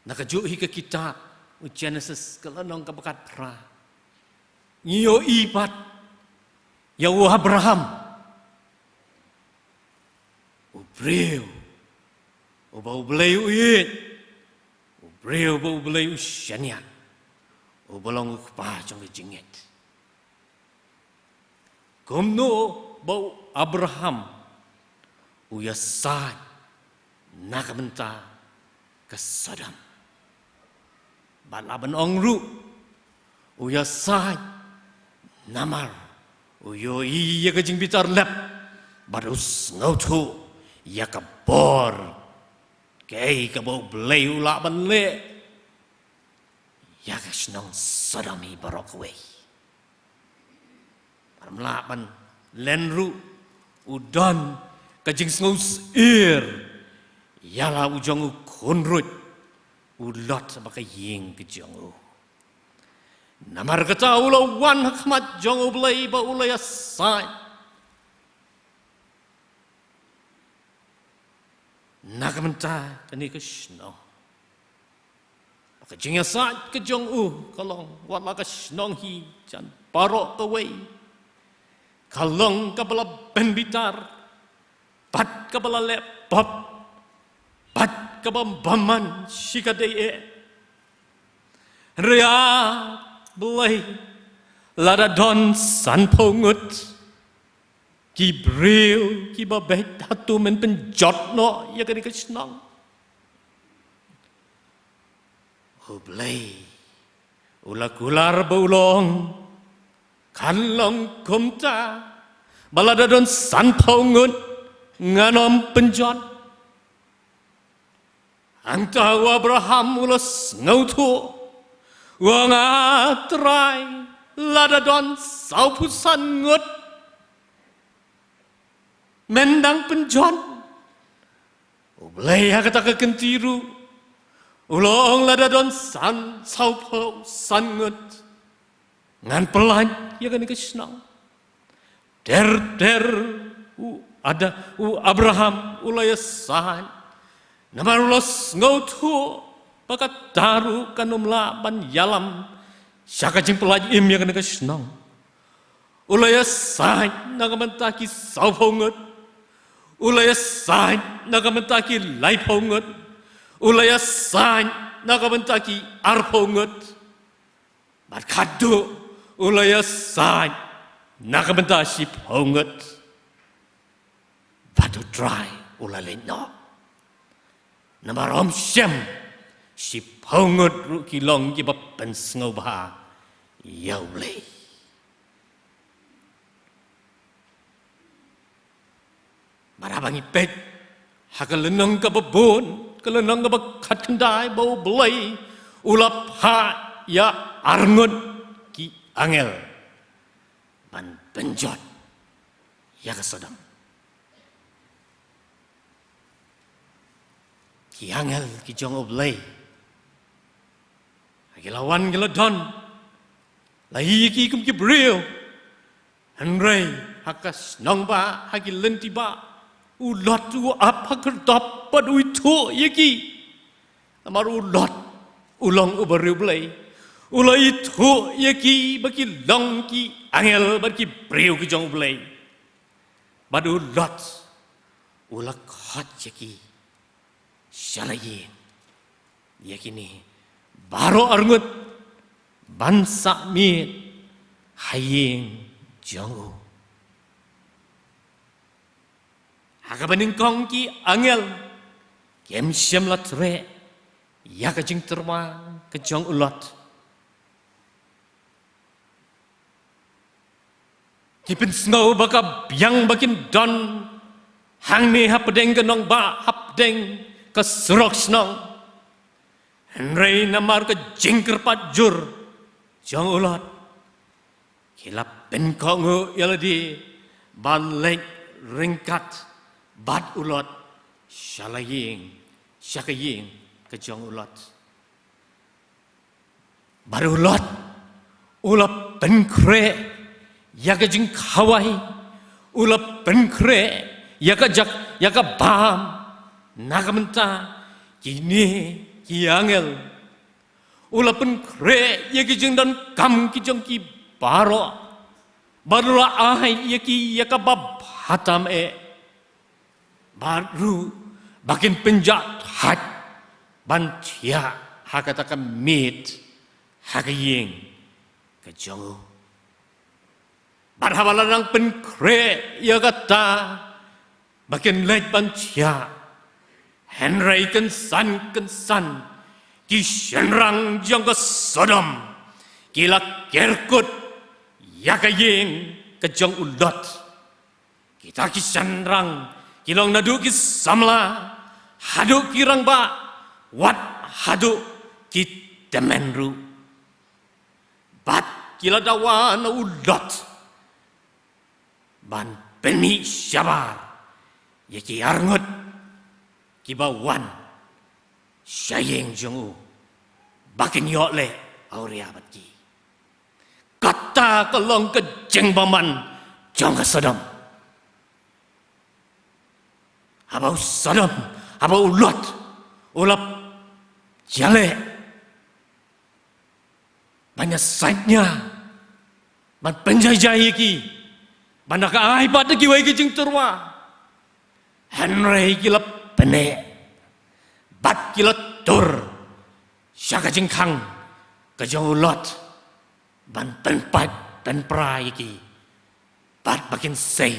na kajuh hi ka kitab u Genesis ka lynnong kaba khatphra. Ngi ïohi pat ïa u Abraham, u briew uba U Blei u ïeit, u briew uba U Blei u shaniah, uba long u kpa jong ka jingngeit. Kumno ba u Abraham u ïasaid na ka bynta ka Sodom? Bad lah ban ong ruh u ïasaid namar u ïohi ïa ka jingbitar lep bad u sngewthuh ïa ka bor kaei kaba U Blei u lah ban leh ïa ka shnong Sodom hi baroh kawei. Bad ym lah ban len ruh u don ka jingsngewsyier ïa la u jong u khunruit u Lot bad ka ïing ka jong u. Namar kata u la wan ha khmat jong U Blei bad u la ïasaid na ka bynta kane ka shnong. Bad ka jingïasaid ka jong u ka long, wat la ka shnong hi jan baroh kawei ka long kaba la pynbitar bad kaba la leh pop bad kaba bymman shikatdei eh. Hynrei A Blei, lada don sanphew ngut Ki briew kiba beit, hato men pynjot noh ïa kane ka shnong? U Blei u la kular bad u la ong, kan long kumta, ba lada don sanphew ngut ngan ym pynjot. Hangta u Abraham u la sngewthuh, u ong, ah Trai, lada don sawphew san ngut, men dang pynjot. U Blei ha kata ka kynti ruh u la ong, lada don san, sawphew san ngut, ngan pyllait ïa kane ka shnong. Ter ter u Ada, u Abraham u la ïasaid, namar u la sngewthuh ba kata ruh kan ym lah ban ïalam sha ka jingpyllait im ïa kane ka shnong. U la ïasaid na ka bynta ki sawphew ngut, u la ïasaid na ka bynta ki laiphew ngut, u la ïasaid na ka bynta ki arphew ngut, bad khatduh u la ïasaid na ka bynta shiphew ngut. Bad u Trai u la leit noh. Namar ym shym shiphew ngut ruh ki long kiba pynsngewbha ïa U Blei. Bad haba ngi peit ha ka lynnong kaba bud, ka lynnong kaba khatkhyndai, ba U Blei u la phah ïa arngut ki angel ban pynjot ïa ka Sodom. Ki angel ki jong U Blei, ha ki la wan ki la don, la ïohi ïa ki kum ki briew. Hynrei ha ka shnong bah, ha ki lynti bah, u Lot u ap ha khyrdop bad u ithuh ïa ki. Namar u Lot u long uba riewblei. U la ithuh ïa ki ba ki long ki angel bad ki briew ki jong U Blei. Bad u Lot u la khot ïa ki sha la ïing, ïa kine baroh arngut ban sah miet ha ïing jong u. Ha kaba nyngkong ki angel kim shym la treh ïa ka jingtyrwa ka jong u Lot. Ki pynsngew ba ka biang ba kin don hangne hapdeng ka nongbah, hapdeng ka surok shnong. Hynrei namar ka jingkyrpad jur jong u Lot, ki la pynkohnguh ïa lade ban leit ryngkat bad u Lot sha la ïing, sha ka ïing ka jong u Lot. Bad u Lot u la pynkhreh ïa ka jingkhawai, u la pynkhreh ïa ka jak, ïa ka bam, na ka bynta kine ki angel. U la pynkhreh ïa ki jingdonkam ki jong ki baroh, bad u la ai ïa ki ïa kaba bha tam eh. Bad ruh ba kin pynjah thait ban thiah ha kata ka miet ha ka ïing ka jong u. Bad haba la dang pynkhreh ïa kata ba kin leit ban thiah, hynrei kynsan kynsan ki shynrang jong ka Sodom ki la kerkut ïa ka ïing ka jong u Lot. Kita ki shynrang ki long naduh ki samla haduh ki rangbah, wat haduh ki tymmen ruh. Bad ki la dawa na u Lot ban pynmih shabar ïa ki arngut kiba wan sha ïing jong u ba kin ïoh leh awria bad ki. Kata ka long ka jingbymman jong ka Sodom. Haba u Sodom, haba u Lot u la ïaleh ban ïasaid nia, ban pynjai jai ïa ki, ban da ka ai pat da kiwei ki jingtyrwa. Hynrei ki la pyneh bad ki la tur sha ka jingkhang ka jong u Lot ban pynpait pynpra ïa ki, bad ba kin sei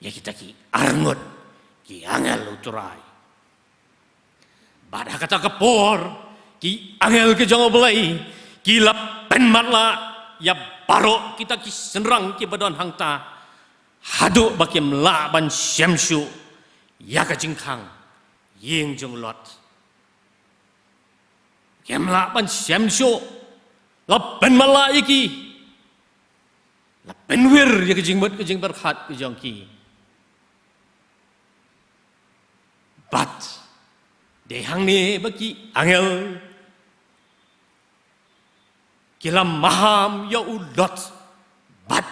ïa kita ki arngut ki angel u Trai. Bad ha kata ka por, ki angel ki jong U Blei ki la pynmatlah ïa baroh kita ki shynrang kiba don hangta, haduh ba kim lah ban shem shuh ïa ka jingkhang ïing jong u Lot. Kim lah ban shem shuh, la pynmatlah ïa ki, la pynwir ïa ka jingmut ka jingpyrkhat ka jong ki. Bad dei hangne ba ki angel ki la maham ïa u Lot bad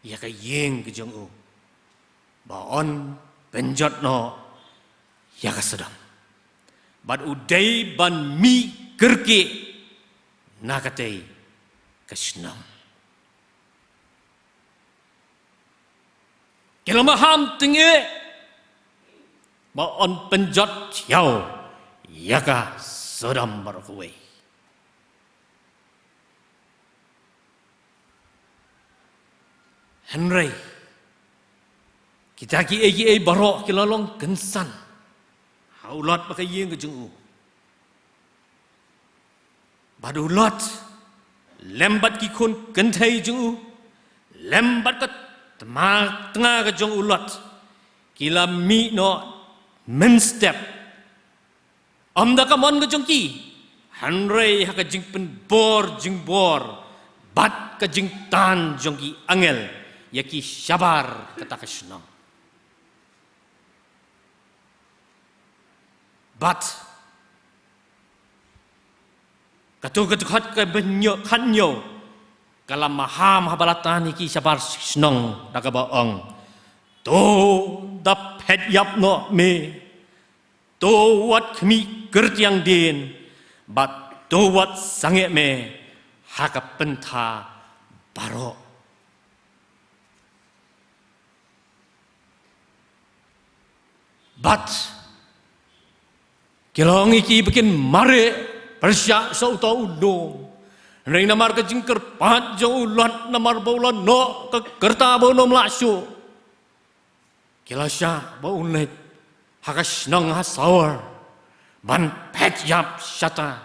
ïa ka ïing ka jong u, ba un pynjot noh ïa ka Sodom. Bad u dei ban mih kyrkieh na katei ka shnong. Ki la maham tyngeh ba un pynjot thiaw ïa ka Sodom baroh kawei. Hynrei kita kiei kiei baroh ki la long kynsan ha u Lot bad ka ïing ka jong u. Bad u Lot lem bad ki khun kynthei jong u, lem bad ka tma tnga ka jong u Lot, ki la mih noh mynstep, ym da ka mon ka jong ki, hynrei ha ka jingpynbor jingbor bad ka jingtan jong ki angel ïa ki shabar kata ka shnong. Bad kato ka dkhot kaba hynñiew, khathynñiew, ka la maham haba la tan ïa ki shabar shnong da kaba ong, to da phet ïap noh me, to wat khmih kyrtiang dien, bad to wat sangeh me ha ka pyntha baroh. Bad ki long ïa ki ba kin mareh pyrshah sha uta u lum. Hynrei namar ka jingkyrpad jong u Lot, namar ba u la noh ka kyrta ba un ym lah shuh, ki la shah ba un leit ha ka shnong ha Sawar ban phet ïap shata,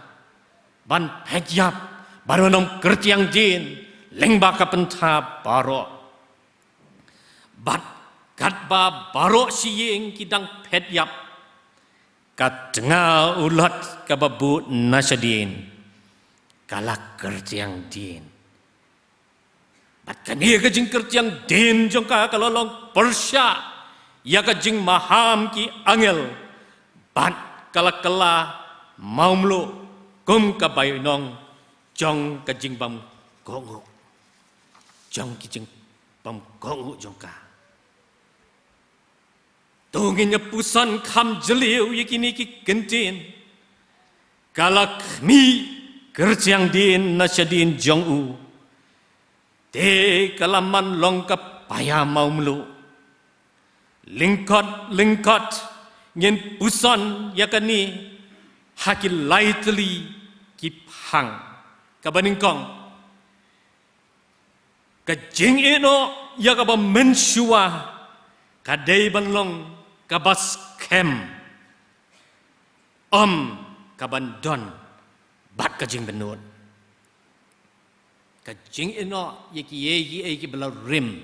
ban phet ïap bad un ym kyrtiang dien lyngba ka pyntha baroh. Bad katba baroh shi ïing ki dang phet ïap, ka tnga u Lot kaba bud na shadien ka la kyrtiang dien. Bad kane ka jingkyrtiang dien jong ka ka la long pyrshah ïa ka jingmaham ki angel, bad ka la kylla mawmluh kum ka bainong jong ka jingbymkohnguh, jong ki jingbymkohnguh jong ka. To ngin ïa puson kham jylliew ïa kine ki kyntien. Ka la khmih kyrtiang dien na shadien jong u, te ka la man long ka paia mawmluh. Lyngkot lyngkot ngin puson ïa kane ha ki lai tylli ki phang. Kaba nyngkong, ka jingïehnoh ïa kaba mynshuwa ka dei ban long kaba skhem, ym ka ban don bad ka jingmynnot. Ka jingïehnoh ïa kiei kiei kiba la rim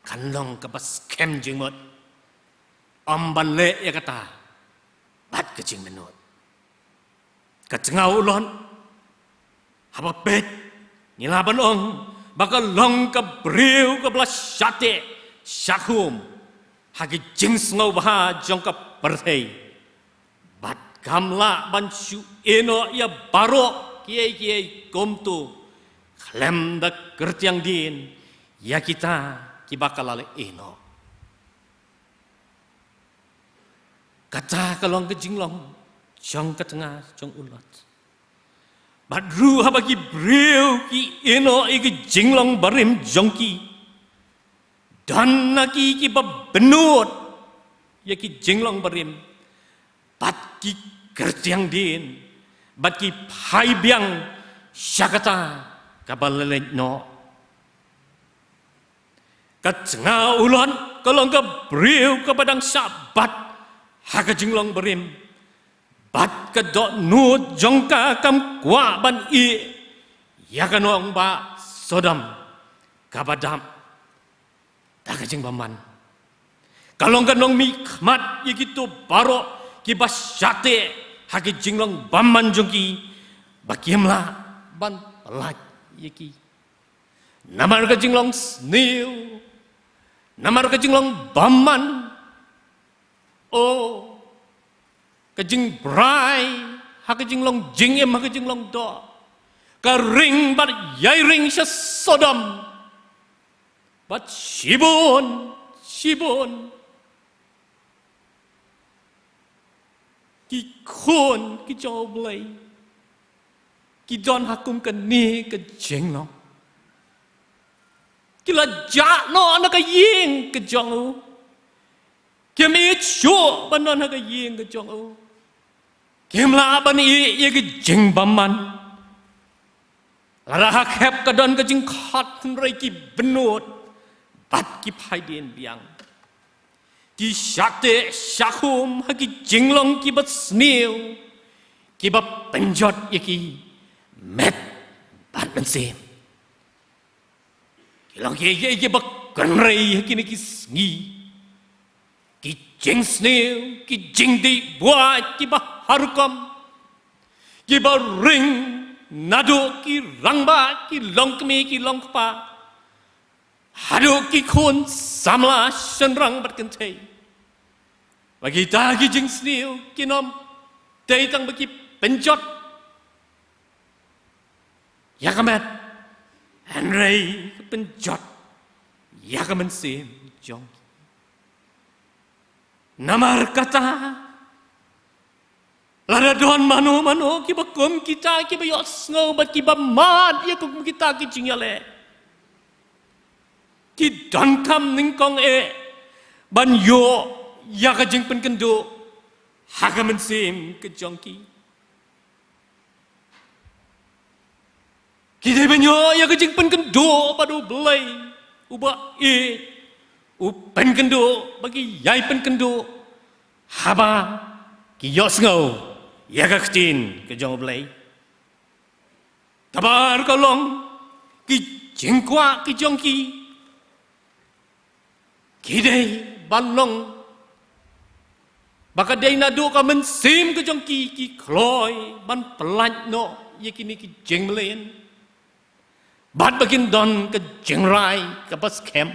kan long kaba skhem jingmut, ym ban leh ïa kata bad ka jingmynnot. Ka tnga u Lot, haba peit, ngi lah ban ong ba ka long ka briew kaba la shah teh shah khum ha ki jingsngewbha jong ka pyrthei. Bad kam lah ban shu ïehnoh ïa baroh kiei kiei kumto khlem da kyrtiang dien ïa kita kiba ka la ïehnoh. Kata ka long ka jinglong jong ka tnga jong u Lot. Bad ruh haba ki briew ki ïehnoh ïa ki jinglong barim jong ki, don na ki kiba bynnud ïa ki jinglong barim bad ki kyrtiang dien bad ki phai biang sha kata kaba la leit noh. Ka tnga u Lot ka long ka briew kaba dang shah bat ha ka jinglong barim. Bad ka dohnud jong ka kam kwah ban ïeh ïa ka nongbah Sodom kaba dap da ka jingbymman. Ka long ka nongmihkhmat ïa kito baroh kiba shah teh ha ki jinglong bymman jong ki, ba kim lah ban pyllait ïa ki. Namar ka jinglong sniew, namar ka jinglong bymman, oh, ka jingbrai ha ka jinglong jingim, ha ka jinglong doh, ka ring bad ïai ring sha Sodom bad shibun shibun ki khun ki jong U Blei ki don ha kum kane ka jinglong. Ki la jah noh na ka ïing ka jong u. Kim ïeit shuh ban don ha ka ïing ka jong u. Kim lah ban ïeh ïa ka jingbymman. Lada ha khep ka don ka jingkhot, hynrei ki bynnud bad ki phaidien biang. Ki shah teh shah khum ha ki jinglong kiba sniew, kiba pynjot ïa ki met bad mynsiem. Ki long kiei kiei kiba kynrei ha kine ki sngi. Ki jingsniew, ki jingdih buaid kiba har rukom, kiba ring naduh ki rangbah, ki longkmie, ki longkpa, haduh ki khun samla shynrang bad kynthei. Ba kita ki jingsniew kin ym dei tang ba ki pynjot ïa ka met, hynrei ki pynjot ïa ka mynsiem jong ki. Namar kata, lada don mano mano kiba kum kita kiba ïohsngew bad kiba mad ïa kum kita ki jingïaleh, ki donkam nyngkong eh ban ïoh ïa ka jingpynkynduh ha ka mynsiem ka jong ki. Ki dei ban ïoh ïa ka jingpynkynduh bad U Blei uba ïeit, u pynkynduh ba ki ïai pynkynduh haba ki ïohsngew ïa ka ktien ka jong U Blei. Kaba ar ka long, ki jingkwah ki jong ki, ki dei ban long ba ka dei naduh ka mynsiem ka jong ki, ki kloi ban pyllait noh ïa kine ki jingmlien, bad ba kin don ka jingrai kaba skhem.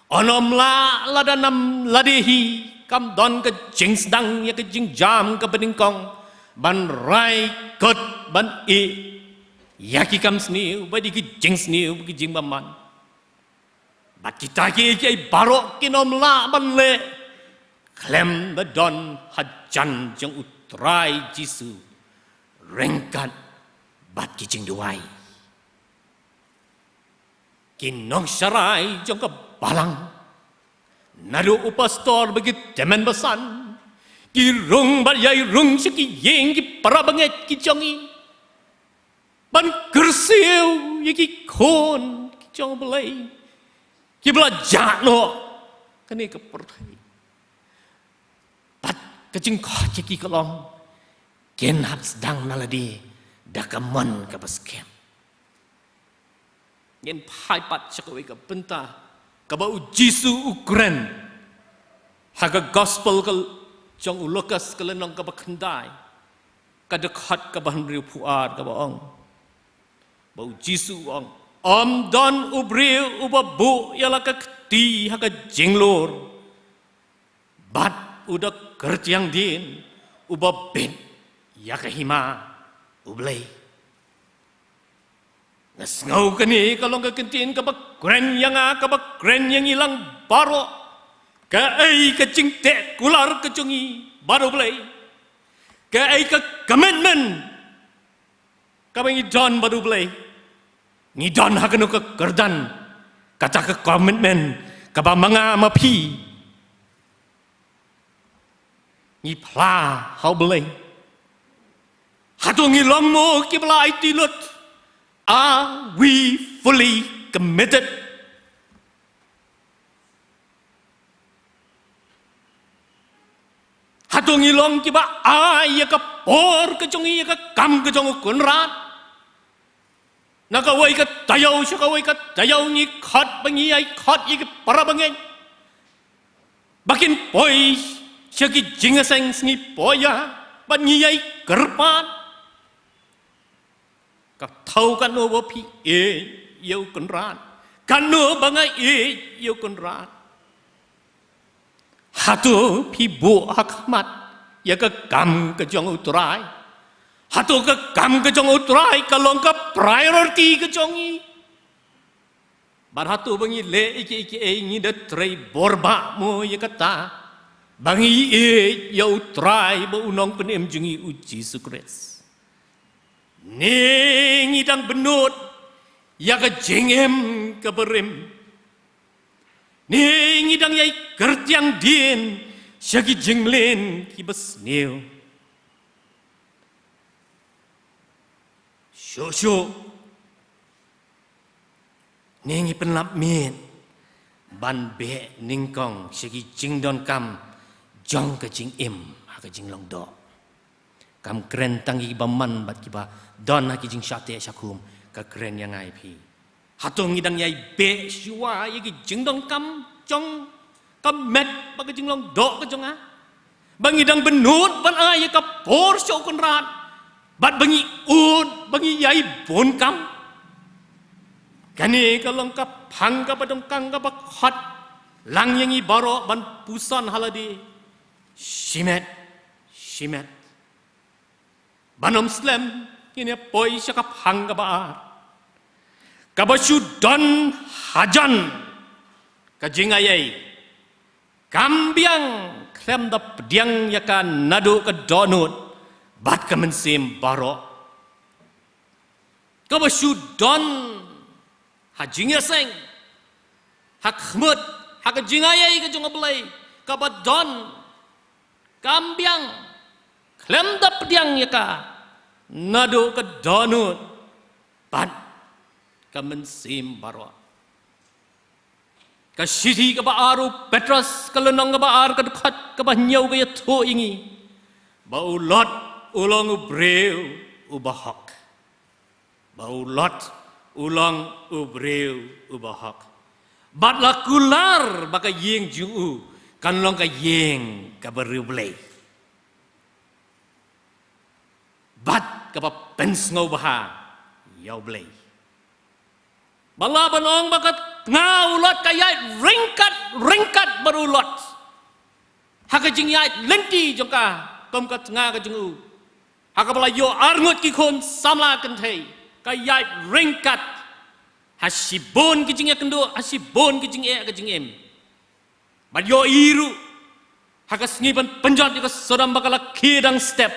Yn ym lah lada nam lade hi kam don ka jingsdang ïa ka jingjam kaba nyngkong ban rai kut ban ïeh ïa ki kam sniew, ba dei ki jingsniew, ki jingbymman. Bad kita kiei kiei baroh kin ym lah ban leh khlem da don hajan jong U Trai Jisu ryngkat bad ki jingduwai. Ki nongsharai jong ka balang, naduh u pastor bad ki tymmen basan, ki rung bad ïai rung sha ki ïing ki para bangeit ki jong ngi, ban kyrsiew ïa ki khun ki jong U Blei kiba la jah noh kane ka pyrthei. Bad ka jingkhot ïa ki ka long, kin hap sdang na lade da ka mon kaba skhem. Ngin phai pat sha kawei ka bynta kaba U Jisu u kren ha ka gospel ka jong u Lukas ka lynnong kaba khyndai, ka dkhot kaba hynriewphew ar, kaba ong ba U Jisu u ong, ym don u briew uba buh ïa la ka kti ha ka jinglur bad u da kyrtiang dien uba bit ïa ka hima U Blei. Nga sngew kane ka long ka ktien kaba kren ïa nga, kaba kren ïa ngi lang baroh. Kaei ka jingteh kular ka jong ngi bad U Blei? Kaei ka commitment kaba ngi don bad U Blei? Ngi don ha kano ka kyrdan kata ka commitment kaba ma nga ma phi ngi phla ha U Blei? Hato ngi long mo kiba la aiti lut? Are we fully committed? To ngi long kiba ai ïa ka por ka jong ngi ïa ka kam ka jong u Kynrad. Na kawei ka taïew sha kawei ka taïew ngi khot ba ngi ïai khot ïa ki para bangeit ba kin poi sha ki jingïaseng sngi poiïa bad ngi ïai kyrpad. Ka thaw katno ba phi ïeit ïa u Kynrad, katno ba nga ïeit ïa u Kynrad. Hato phi buh ha khmat ïa ka kam ka jong u Trai? Hato ka kam ka jong u Trai ka long ka priority ka jong ngi? Bad hato ba ngi leh ïa kiei kiei ngi da trei bor bah mo ïa kata ba ngi ïeit ïa u Trai bad u Nongpynim jong ngi u Jisu Khrist? Ne ngi dang bynnud ïa ka jingim kaba rim? Ne ngi dang ïai kyrtiang dien sha ki jingmlien kiba sniew? Shuh shuh. Ne ngi pynlap miet ban beh nyngkong sha ki jingdonkam jong ka jingim ha ka jinglong doh? Kam kren tang ïa ki bymman bad kiba don ha ki jingshah teh shah khum, ka kren ïa nga ïa phi. Hato ngi dang ïai beh shuwa ïa ki jingdonkam jong ka met bad ka jinglong doh ka jong nga? Ba ngi dang bynnud ban ai ïa ka por sha u Kynrad bad ba ngi ud ba ngi ïai bun kam? Kane ka long ka phang kaba donkam kaba khot lang ïa ngi baroh ban puson ha lade shimet shimet. Ban ym slem ngin ïa poi sha ka phang kaba ar, kaba shu don hajan ka jingaiei. Kam biang khlem da pdiang ïa ka naduh ka dohnud bad ka mynsiem baroh. Kaba shu don ha jingïaseng, ha khmut, ha ka jingaiei ka jong U Blei, kaba don, kam biang khlem da pdiang ïa ka naduh ka dohnud bad ka mynsiem baroh. Ka shithi kaba ar u Petros, ka lynnong kaba ar, ka dkhot kaba hynñiew ka ïathuh ïa ngi ba u Lot u long u briew uba hok. Ba u Lot u long u briew uba hok. Bad la kular ba ka ïing jong u kan long ka ïing kaba riewblei bad kaba pynsngewbha ïa U Blei. Ba la ban ong ba ka tnga u Lot ka ïaid ryngkat ryngkat bad u Lot ha ka jingïaid lynti jong ka, kum ka tnga ka jong u. Ha kaba la ïoh arngut ki khun samla kynthei, ka ïaid ryngkat ha shibun ki jingïakynduh, ha shibun ki jingeh ka jingim. Bad ïohi ruh ha ka sngi ban pynjot ïa ka Sodom ba ka la khie dang step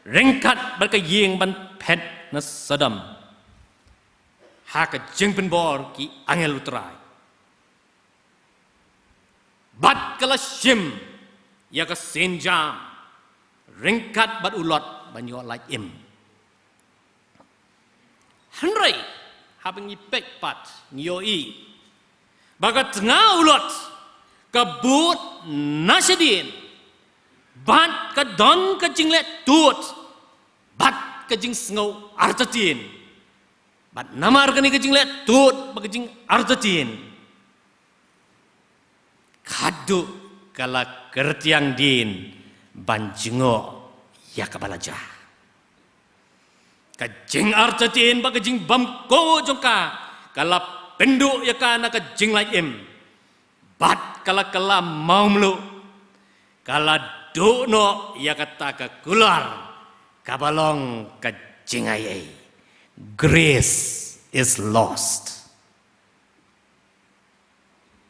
ryngkat bad ka ïing ban phet na Sodom ha ka jingpynbor ki angel U Trai. Bad ka la shim ïa ka sienjam ryngkat bad u Lot ban ïoh lait im. Hynrei haba ngi peit pat ngi ïohi ba ka tnga u Lot ka bud na shadien bad ka don ka jingleh tud bad ka jingsngew artatien. Bad namar kane ka jingleh tud bad ka jingartatien, khadduh ka la kyrtiang dien ban jngoh ïa kaba la jia. Ka jingartatien bad ka jingbymkoh jong ka ka la pynduh ïa ka na ka jinglait im. Bad ka la kylla mawmluh, ka la duh noh ïa kata ka kular kaba long ka jingaiei. Grace is lost.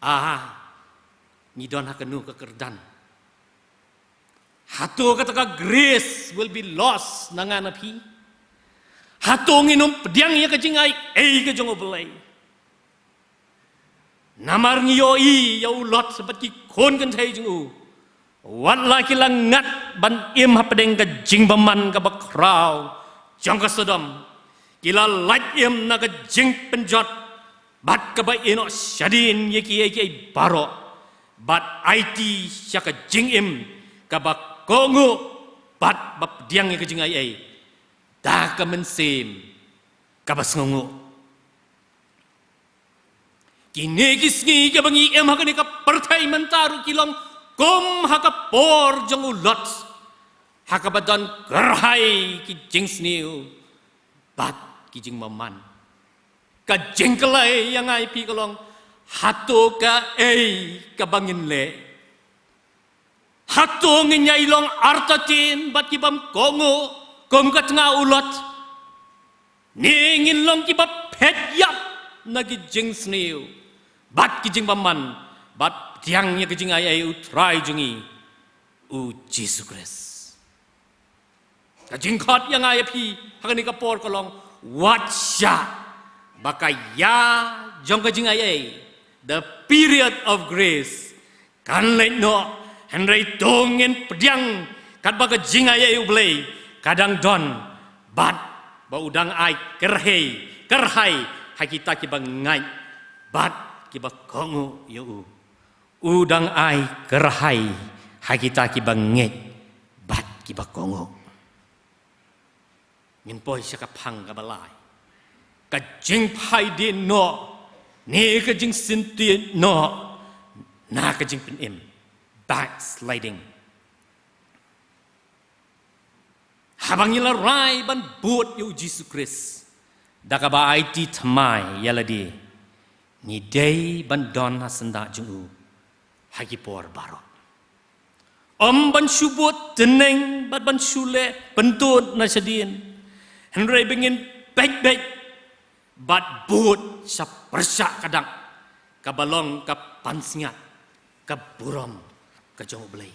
Ah, ngi don ha kano ka kyrdan? Hato kata ka grace will be lost na nga na phi? Hato ngin ym pdiang ïa ka jingaiei ka jong U Blei? Namar ngi ïohi ïa u Lot bad ki khun kynthei jong u, wat la ki la ngat ban im hapdeng ka jingbymman kaba khraw jong ka Sodom, ki la lait im na ka jingpynjot bad kaba ïehnoh shadien ïa kiei kiei baroh, bad aiti sha ka jingim kaba kohnguh bad ba pdiang ïa ka jingaiei da ka mynsiem kaba sngewnguh. Kine ki sngi kiba ngi im ha kane ka pyrthei mynta ruh ki long kum ha ka por jong u Lot, ha kaba don kyrhai ki jingsniew bad ki jingbymman. Ka jingkylli ïa nga ïa phi ka long, hato kaei kaba ngin leh? Hato ngin ïai long artatien bad ki bym kohnguh kum ka tnga u Lot? Ne ngin long kiba phet ïap na ki jingsniew bad ki jingbymman, bad pdiang ïa ka jingaiei u Trai jong ngi, u Jisu Khrist? Ka jingkhot ïa nga ïa phi ha kane ka por ka long, wat shah ba ka ïa jong ka jingaiei, the period of grace, kan leit noh, hynrei to ngin pdiang katba ka jingaiei U Blei ka dang don, bad ba u dang ai kyrhai, kyrhai ha kita kiba ngeit bad kiba kohnguh ïa u. U dang ai kyrhai ha kita kiba ngeit bad kiba kohnguh. Ngin poi sha ka phang kaba lai. Ka jingphai dien noh ne ka jingsyntied noh na ka jingpynim. Backsliding. Haba ngi la rai ban bud ïa u Jisu Khrist da kaba aiti thymmai ïa lade, ngi dei ban don ha syndah jong u ha ki por baroh. Ym ban shu bud tyneng bad ban shu leh pyntud na shadien, hynrei ba ngin beit beit bad bud sha pyrshah ka dak kaba long ka pansngiat, ka burom ka jong U Blei.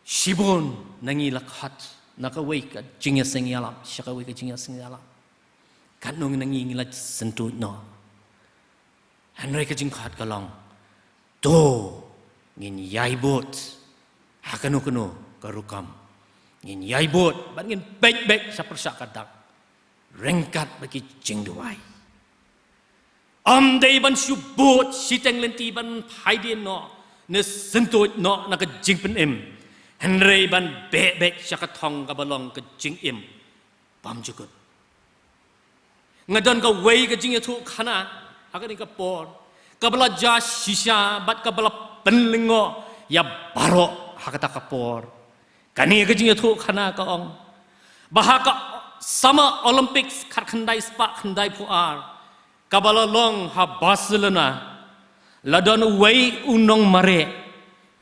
Shibun na ngi la khot na kawei ka jingïaseng ïalap sha kawei ka jingïaseng ïalap. Katno na ngi ngi la syntuid noh. Hynrei ka jingkhot ka long, to ngin ïai bud ha kano kano ka rukom. Ngin ïai bud bad ngin beit beit sha pyrshah ka dak ryngkat bad ki jingduwai. Ym dei ban shu bud shiteng lynti ban phai dien noh ne syntuid noh na ka jingpynim, hynrei ban beit beit sha ka thong kaba long ka jingim bymjukut. Nga don kawei ka jingïathuhkhana ha kane ka por kaba la jia shisha bad kaba la pynlyngngoh ïa baroh ha kata ka por. Kane ka jingïathuhkhana ka ong ba ha ka Summer Olympics khatkhyndai spah khyndaiphew ar kaba la long ha Barcelona, la don uwei u nongmareh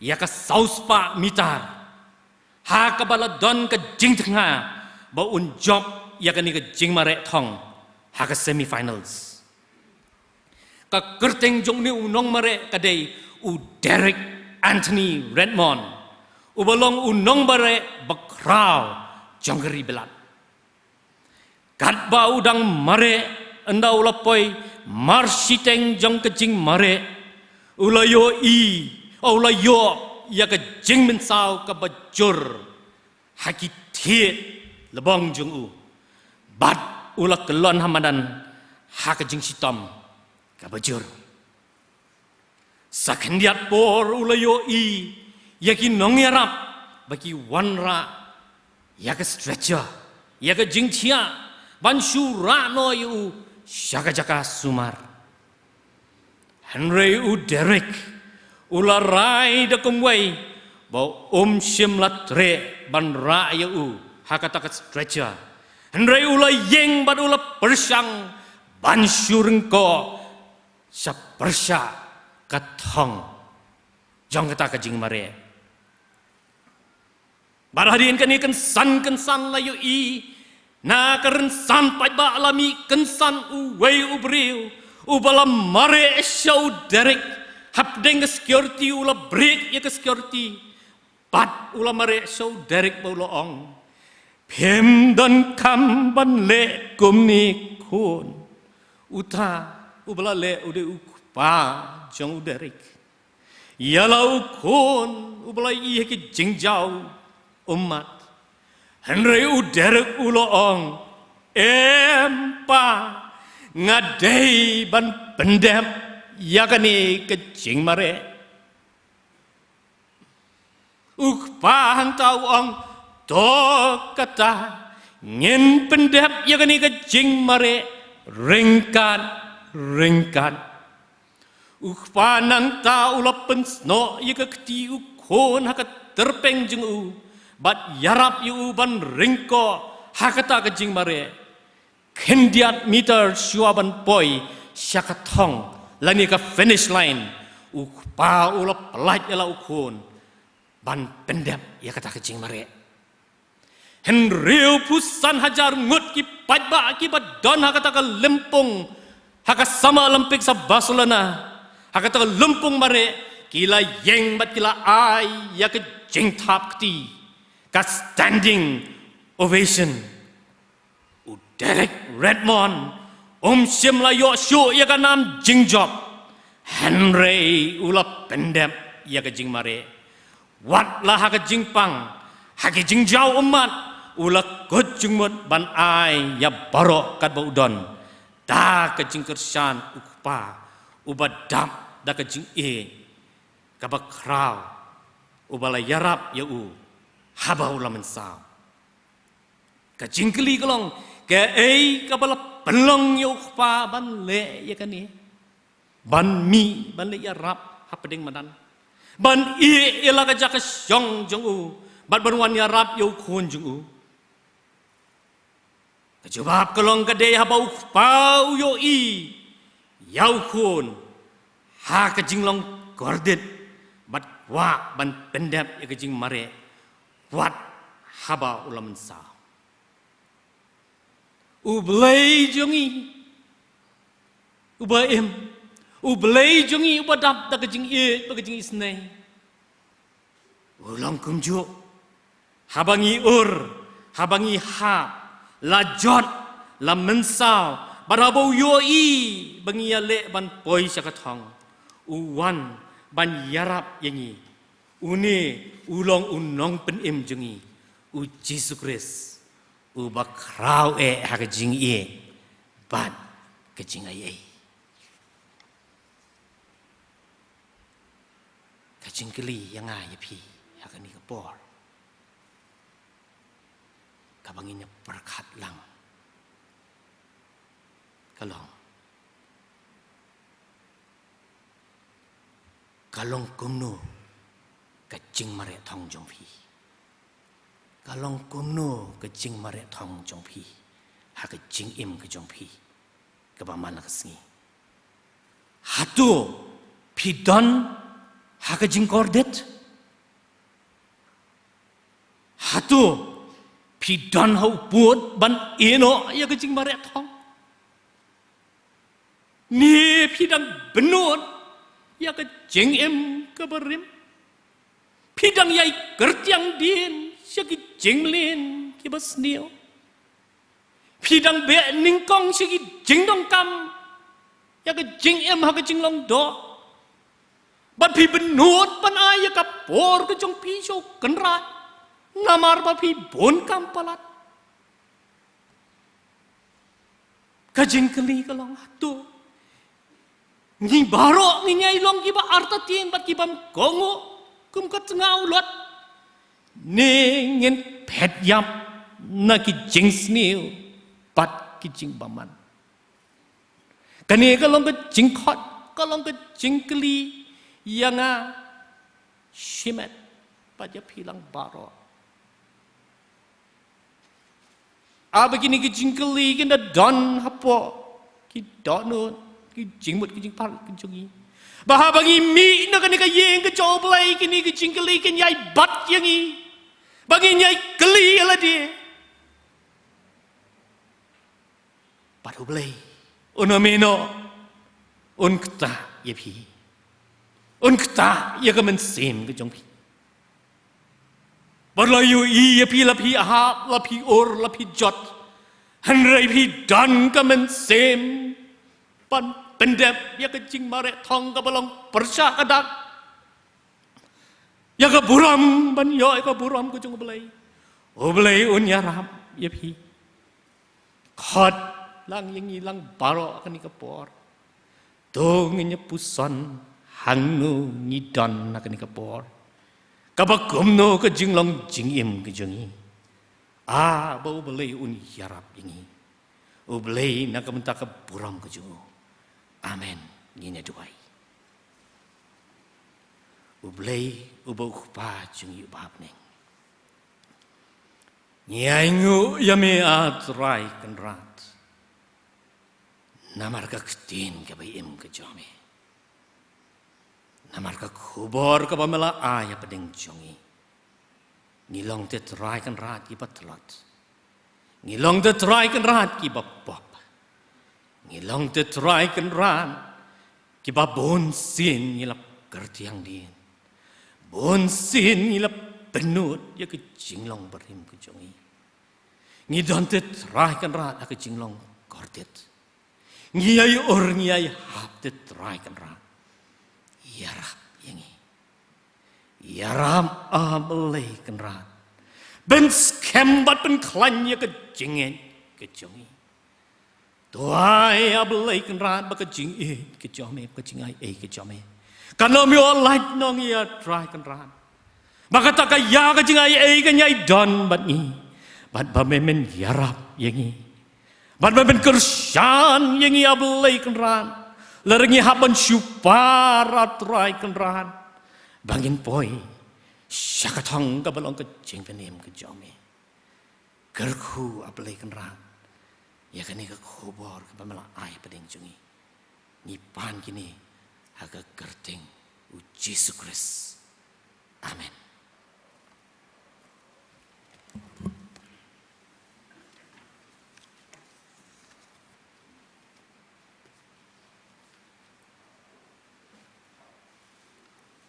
ïa ka saw spah mitar, ha kaba la don ka jingthnga ba un jop ïa kane ka jingmareh thong ha ka semifinals. Ka kyrteng jong une u nongmareh ka dei u Derek Anthony Redmond, uba long u nongmareh bakhraw jong ka ri Blad. Katba u dang mareh, ynda u la poi marshiteng jong ka jingmareh, u la ïohi, u la ïoh ïa ka jingmynsaw kaba jur ha ki thied lbong jong u, bad u la kyllon ha madan ha ka jingshitom kaba jur. Sa khyndiat por u la ïohi ïa ki nongïarap ba ki wanrah ïa ka stretcher, ïa ka jingthiah, ban shu rah noh ïa u sha ka jaka sumar. Hynrei u Derek u la rai da kumwei ba um shym la treh ban rah ïa u ha kata ka stretcher. Hynrei u la ïeng bad u la pyrshang ban shu ryngkoh sha pyrshah ka thong jong kata ka jingmareh. Bad hadien kane kynsan kynsan la ïohi na ka rynsan paidbah la mih kynsan uwei u briew uba la mareh sha u Derek hapdeng ka security, u la break ïa ka security. Bad u la mareh sha u Derek bad u la ong, phim donkam ban leh kumne khun. Uta uba la leh u dei u kpa jong u Derek. Ïa la u khun uba la ïohi ha ki jingjaw ummat. Hynrei u Derek u la ong, em pa, nga dei ban pyndep ïa kane ka jingmareh. U Kpa hangta u ong, to kata, ngin pyndep ïa kane ka jingmareh ryngkat ryngkat. U Kpa nangta u la pynsnoh ïa ka kti u Khun ha ka tyrpeng jong u, bad ïarap ïa u ban ryngkoh ha kata ka jingmareh. Khyndiat meter shuwa ban poi sha ka thong lane ka finish line, u Kpa u la pyllait ïa la u Khun ban pyndep ïa kata ka jingmareh. Hynriewphew san hajar ngut ki paidbah kiba don ha kata ka lympung, ha ka Summer Olympics ha Barcelona, ha kata ka lympung mareh, ki la ïeng bad ki la ai ïa ka jingthap kti, ka standing ovation. U Derek Redmond um shym la ïoh shuh ïa ka nam jingjop, hynrei u la pyndep ïa ka jingmareh. Wat la ha ka jingpang, ha ka jingjaw ummat, u la kut jingmut ban ai ïa baroh katba u don, da ka jingkyrshan u Kpa uba dap da ka jingïeit kaba khraw, uba la ïarap ïa u haba u la mynsaw. Ka jingkylli ka long, kaei kaba la pynlong ïa u Kpa ban leh ïa kane? Ban mih, ban leit ïarap hapdeng madan, ban ïeh ïa la ka jaka shong jong u, bad ban wan ïarap ïa u Khun jong u. Ka jubab ka long, ka dei haba u Kpa u ïohi ïa u Khun ha ka jinglong kordit, bad kwah ban pyndep ïa ka jingmareh wat haba u la mynsaw. U Blei jong ngi uba im, U Blei jong ngi uba dap da ka jingïeit bad ka jingisynei, u long kumjuh. Haba ngi ur, haba ngi hap, la jot, la mynsaw, bad haba u ïohi ba ngi ïaleh ban poi sha ka thong, u wan ban ïarap ïa ngi. Une u long u nongpynim jong ngi, u Jisu Khrist, uba khraw eh ha ka jingïeit bad ka jingaiei. Ka jingkylli ïa nga ïa phi ha kane ka por, kaba ngin ïa pyrkhat lang, ka long, ka long kumno ka jingmareh thong jong phi? Ka long kumno ka jingmareh thong jong phi ha ka jingim ka jong phi kaba man la ka sngi? Hato phi don ha ka jingkordit? Hato phi don ha u pud ban ïehnoh ïa ka jingmareh thong? Ne phi dang bynnud ïa ka jingim kaba rim? Phi dang ïai kyrtiang dien sha ki jingmlien kiba sniew? Phi dang beh nyngkong sha ki jingdonkam ïa ka jingim ha ka jinglong doh, bad phi bynnud ban ai ïa ka por ka jong phi sha u Kynrad, namar ba phi bun kam palat? Ka jingkylli ka long, hato ngi baroh ngin ïai long kiba artatien bad kibym kohnguh kum ka tnga u Lot, ne ngin phet ïap na ki jingsniew bad ki jingbymman? Kane ka long ka jingkhot, ka long ka jingkylli ïa nga shimet bad ïa phi lang baroh. Haba kine ki jingkylli kin da don hapoh ki dohnud, ki jingmut, ki jingpyrkhat ki jong ngi, ba haba ngi mih na kane ka ïing ka jong U Blei, kine ki jingkylli kin ïai bat ïa ngi, ba ngin ïai kylli ïa lade. Bad U Blei un ym ïehnoh, un ktah ïa phi, un ktah ïa ka mynsiem ka jong phi. Bad la ïohi ïa phi, la phi hap, la phi ur, la phi jot, hynrei phi don ka mynsiem ban pyndep ïa ka jingmareh thong kaba long pyrshah ka dak, ïa ka burom ban ïoh ïa ka burom ka jong U Blei, U Blei un ïarap ïa phi. Khot lang ïa ngi lang baroh kane ka por. To ngin ïa puson hangno ngi don ha kane ka por, kaba kumno ka jinglong jingim ka jong ngi. Ah, ba U Blei un ïarap ïa ngi. U Blei na ka bynta ka burom ka jong U. Amen. Ngin ïa duwai. U Blei, uba U Kpa jong ngi uba ha bneng, ngi ainguh ïa Me, A Trai Kynrad, namar ka ktien kaba im ka jong Me, namar ka khubor kaba Me la ai hapdeng jong ngi. Ngi long te, Trai Kynrad, kiba tlot. Ngi long te, Trai Kynrad, kiba pop. Ngi long te, Trai Kynrad, kiba bunsien ngi la kyrtiang dien, bunsien ngi la pynnud ïa ka jinglong barim ka jong ngi. Ngi don te, Trai Kynrad, ha ka jinglong kordit. Ngi ïai ur, ngi ïai hap te, Trai Kynrad, ïarap ïa ngi. Ïarap, A Blei Kynrad, ban skhem bad ban khlaiñ ïa ka jingngeit ka jong ngi. To ai, A Blei Kynrad, ba ka jingïeit ka jong Me, ka jingaiei ka jong Me kan ym ïoh lait noh ïa ngi, A Trai Kynrad. Ba kata ka ïa ka jingaiei kan ïai don bad ngi, bad ba Men ïarap ïa ngi, bad ba Men kyrshan ïa ngi, A Blei Kynrad, lada ngi hap ban shu par, A Trai Kynrad, ba ngin poi sha ka thong kaba long ka jingpynim ka jong Me. Kyrkhu, A Blei Kynrad, ïa kane ka khubor kaba Me la ai hapdeng jong ngi. Ngi pan kine ha ka kyrteng U Jisu Khrist. Amen.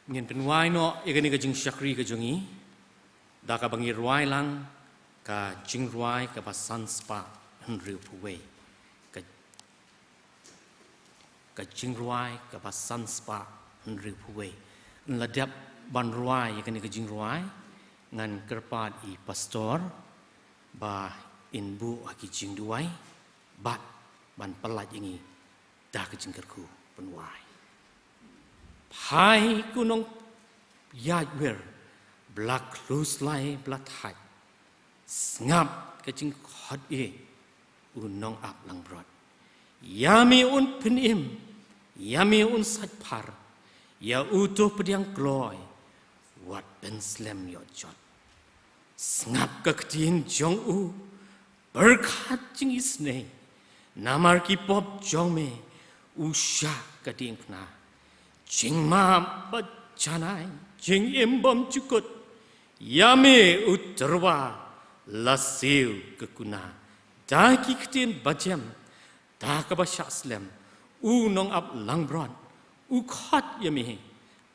Ngin pynwai noh ïa kane ka jingshakri ka jong ngi da kaba ngi rwai lang ka jingrwai kaba san spah hynriewphew wei. Ka, ka jingrwai kaba san spah hynriewphew wei. Ynda la dep ban rwai ïa kane ka jingrwai, ngan kyrpad ïa i pastor ba in buh ha ki jingduwai bad ban pyllait ïa ngi da ka jingkyrkhu pynwai. Phai ko nongïaid wir, ba la khlus lai ba la thait, sngap ka jingkhot ïa u nongap langbrot. Ïa me un pynim, ïa me un sait phar, ïa uto u pdiang kloi, wat pynslem ïoh jot. Sngap ka ktien jong u, pyrkhat jingisynei, namar ki pop jong me u shah ka diengphna. Jingmap ba janai, jingim bymjukut, ïa me u tyrwa la siew ka kuna. Da ki ktien bajem, da kaba shah slem, u nongap langbrot u khot ïa me.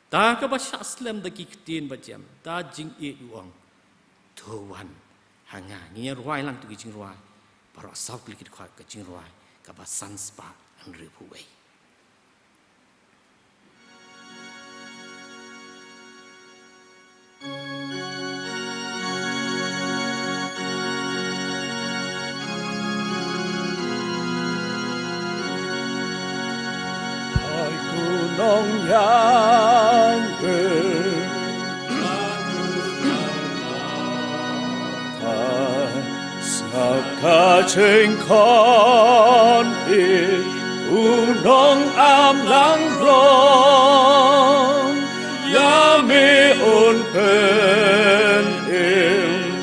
Da kaba shah slem, da ki ktien bajem, da jingïeit u ong, to wan ha nga. Ngin ïa rwai lang tu ki jingrwai baroh saw tylli ki dkhot, ka jingrwai kaba san spah hynriewphew wei. Hai ku nongïaid wir, sngap ka jingkhot ïa u nongap langbrot. Ïa me un pynim,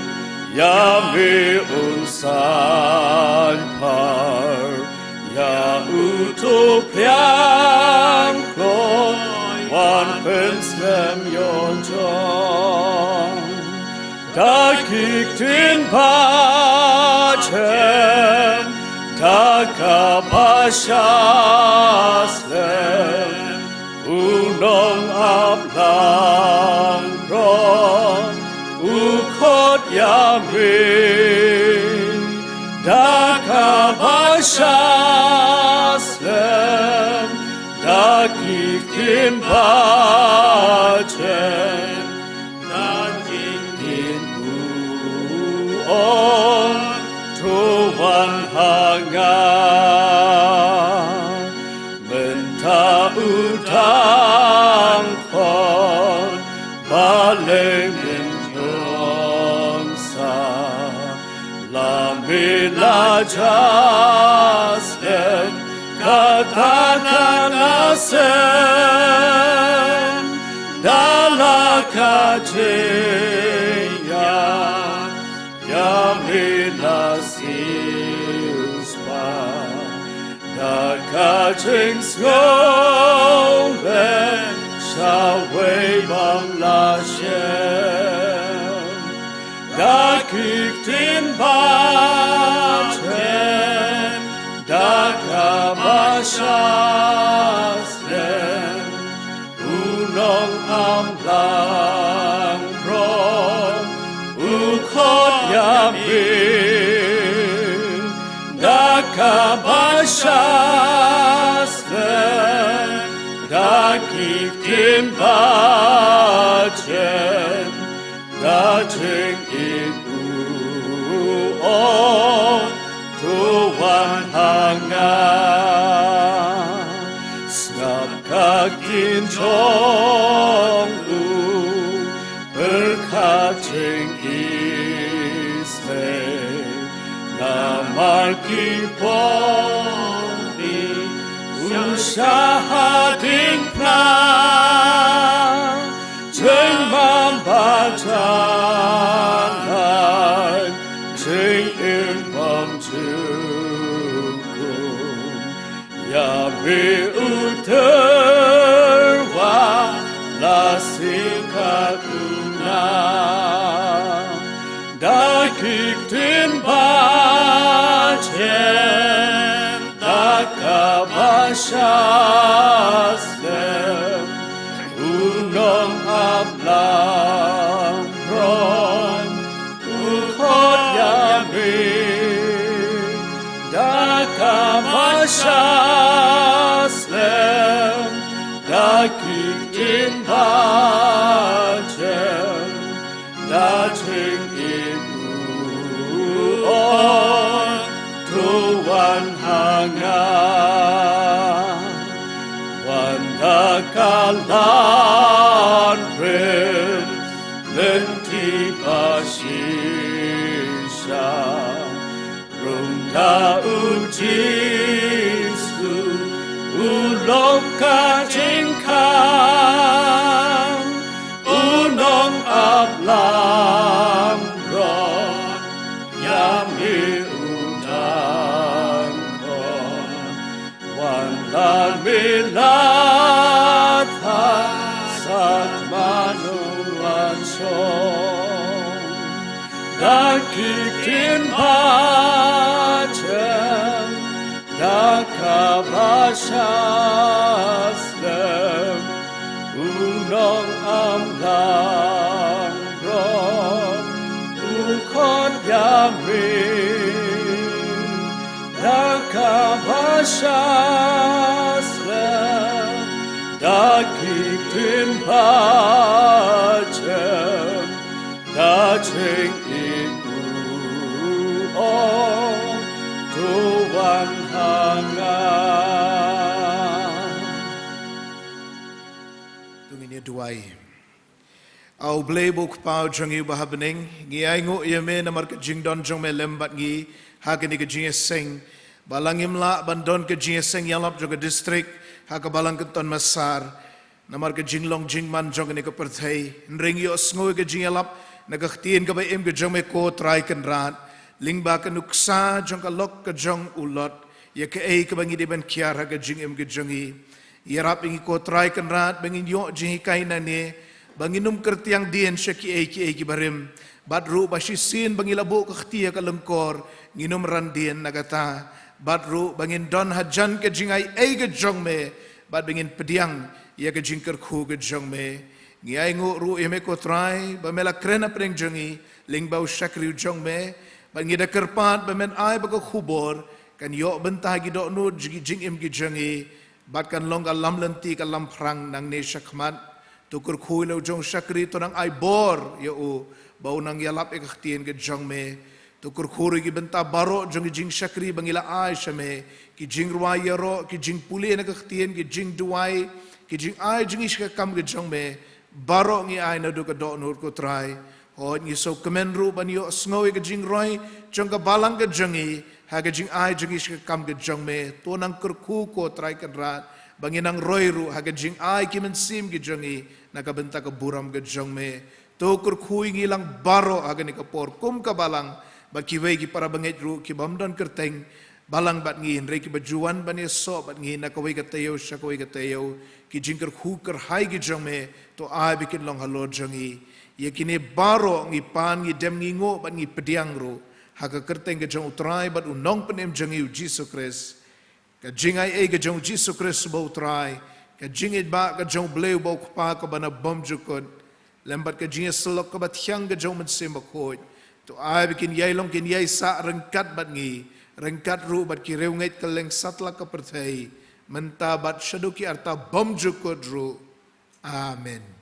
ïa me un sait phar, ïa uto u pdiang kloi wat pynslem ïoh jot. Da ki ktien bajem, da kaba shah slem, u nongap langbrot u khot ïa me. Da kaba shah slem, da ki ktien bajem, da ki ktien u ong, to wan ha nga. Mynta Tang khot ba leh min jong sa la mi la jas den kata kana sen da la ka jing ya ya mi la sius pa da ka jingsngewbha shawei bam la shem da ki ktien ba jem da ka ba sha slem u nongap lang bron u khot ya mi da ka ba sha slem da ki ktien ba jem da jingim u ong to wan ha nga. Sngap ka ktien jong u pyrkhat jingisynei namar ki pop i u sha ha diengphna. Jingmam ba jan lai jingim bym ju kum ya mi u tyrwa la sika tuna da ki ktien ba jem da ka ba sha slem u nongap lang bron u khot ya mi da ka ba sha slem da ki ktien ba jem da jingim u ong to wan ha nga. Wan da ka lad rim lynti ba shisha rung da u Jisu u long ka jingkhang u nongap lang bron ya mi u dang khot. Wan la mi la tha sat manu wan shong da ki ktien ba jem da ka ba sha slem u nongap lang bron u khot ya mi da ka ba sha slem da ki ktien ba jem da jingim u ong to wan ha nga. To ngin ïa duwai. A U Blei ba u Kpa jong ngi uba ha bneng, ngi ainguh ïa me namar ka jingdon jong me lem bad ngi ha kane ka jingïaseng. Ba la ngim lah ban don ka jingïaseng ïalap jong ka district ha ka Balang Kynton Massar namar ka jinglong jingman jong kane ka pyrthei. Hynrei ngi ïohsngew ïa ka jingïalap na ka ktien kaba im ka jong me ko Trai Kynrad, lyngba ka nuksa jong ka lok ka jong u Lot, ïa kaei kaba ngi dei ban kiar ha ka jingim ka jong ngi. Ïarap ïa ngi ko Trai Kynrad ba ngin ïoh jinghikai nangne, ba ngin ym kyrtiang dien sha kiei kiei kiba rim. Bad ruh ba shisien ba ngi la buh ka kti ha ka lyngkor, ngin ym ran dien na kata. Bad ruh ba ngin don hajan ka jingai ei ka jong me, bad ba ngin pdiang ïa ka jingkyrkhu ka jong me. Ngi ainguh ruh ïa me ko Trai ba me la kren hapdeng jong ngi lyngba u shakri u jong me, bad ngi da kyrpad ba men ai ba ka khubor kan ïoh bynta ha ki dohnud jong ki jingim ki jong ngi, bad kan long ka lamlynti ka lamphrang nangne shakhmat. To kyrkhu ïa la u jong u shakri, to nang ai bor ïa u ba u nang ïalap ïa ka ktien ka jong me. To kyrkhu ruh ïa ki bynta baroh jong ki jingshakri ba ngi la ai sha me, ki jingrwai ïaroh, ki jingpule na ka ktien, ki jingduwai, Ki jingai jong ngi sha ka kam ka jong me, baroh ngi ai naduh ka dohnud, ko Trai. Hooid, ngi sngewkmen ruh ban ïohsngew ïa ka jingroi jong ka balang ka jong ngi ha ka jingai jong ngi sha ka kam ka jong me. To nang kyrkhu, ko Trai Kynrad, ba ngin nang roi ruh ha ka jingai ki mynsiem ki jong ngi na ka bynta ka burom ka jong me. To kyrkhu ïa ngi lang baroh ha kane ka por kum ka balang, bad kiwei ki para bangeit ruh ki bym don kyrteng balang bad ngi, hynrei kiba ju wan ban ïasoh bad ngi na kawei ka taïew sha kawei ka taïew. Ki jingkyrkhu kyrhai ki jong me, to ai ba kin long halor jong ngi. Ïa kine baroh ngi pan, ngi dem, ngi nguh bad ngi pdiang ruh ha ka kyrteng ka jong U Trai bad U Nongpynim jong ngi, U Jisu Khrist. Ka jingaiei ka jong U Jisu Khrist uba U Trai, ka jingïeit ba ka jong U Blei uba U Kpa kaba na bymjukut, lem bad ka jingïasyllok kaba thiang ka jong U Mynsiem Bakhuid, to ai ba kin ïai long, kin ïai sah ryngkat bad ngi, ryngkat ruh bad ki riewngeit kylleng satlak ka pyrthei, mynta bad shaduh ki rta bymjukut ruh. Amen.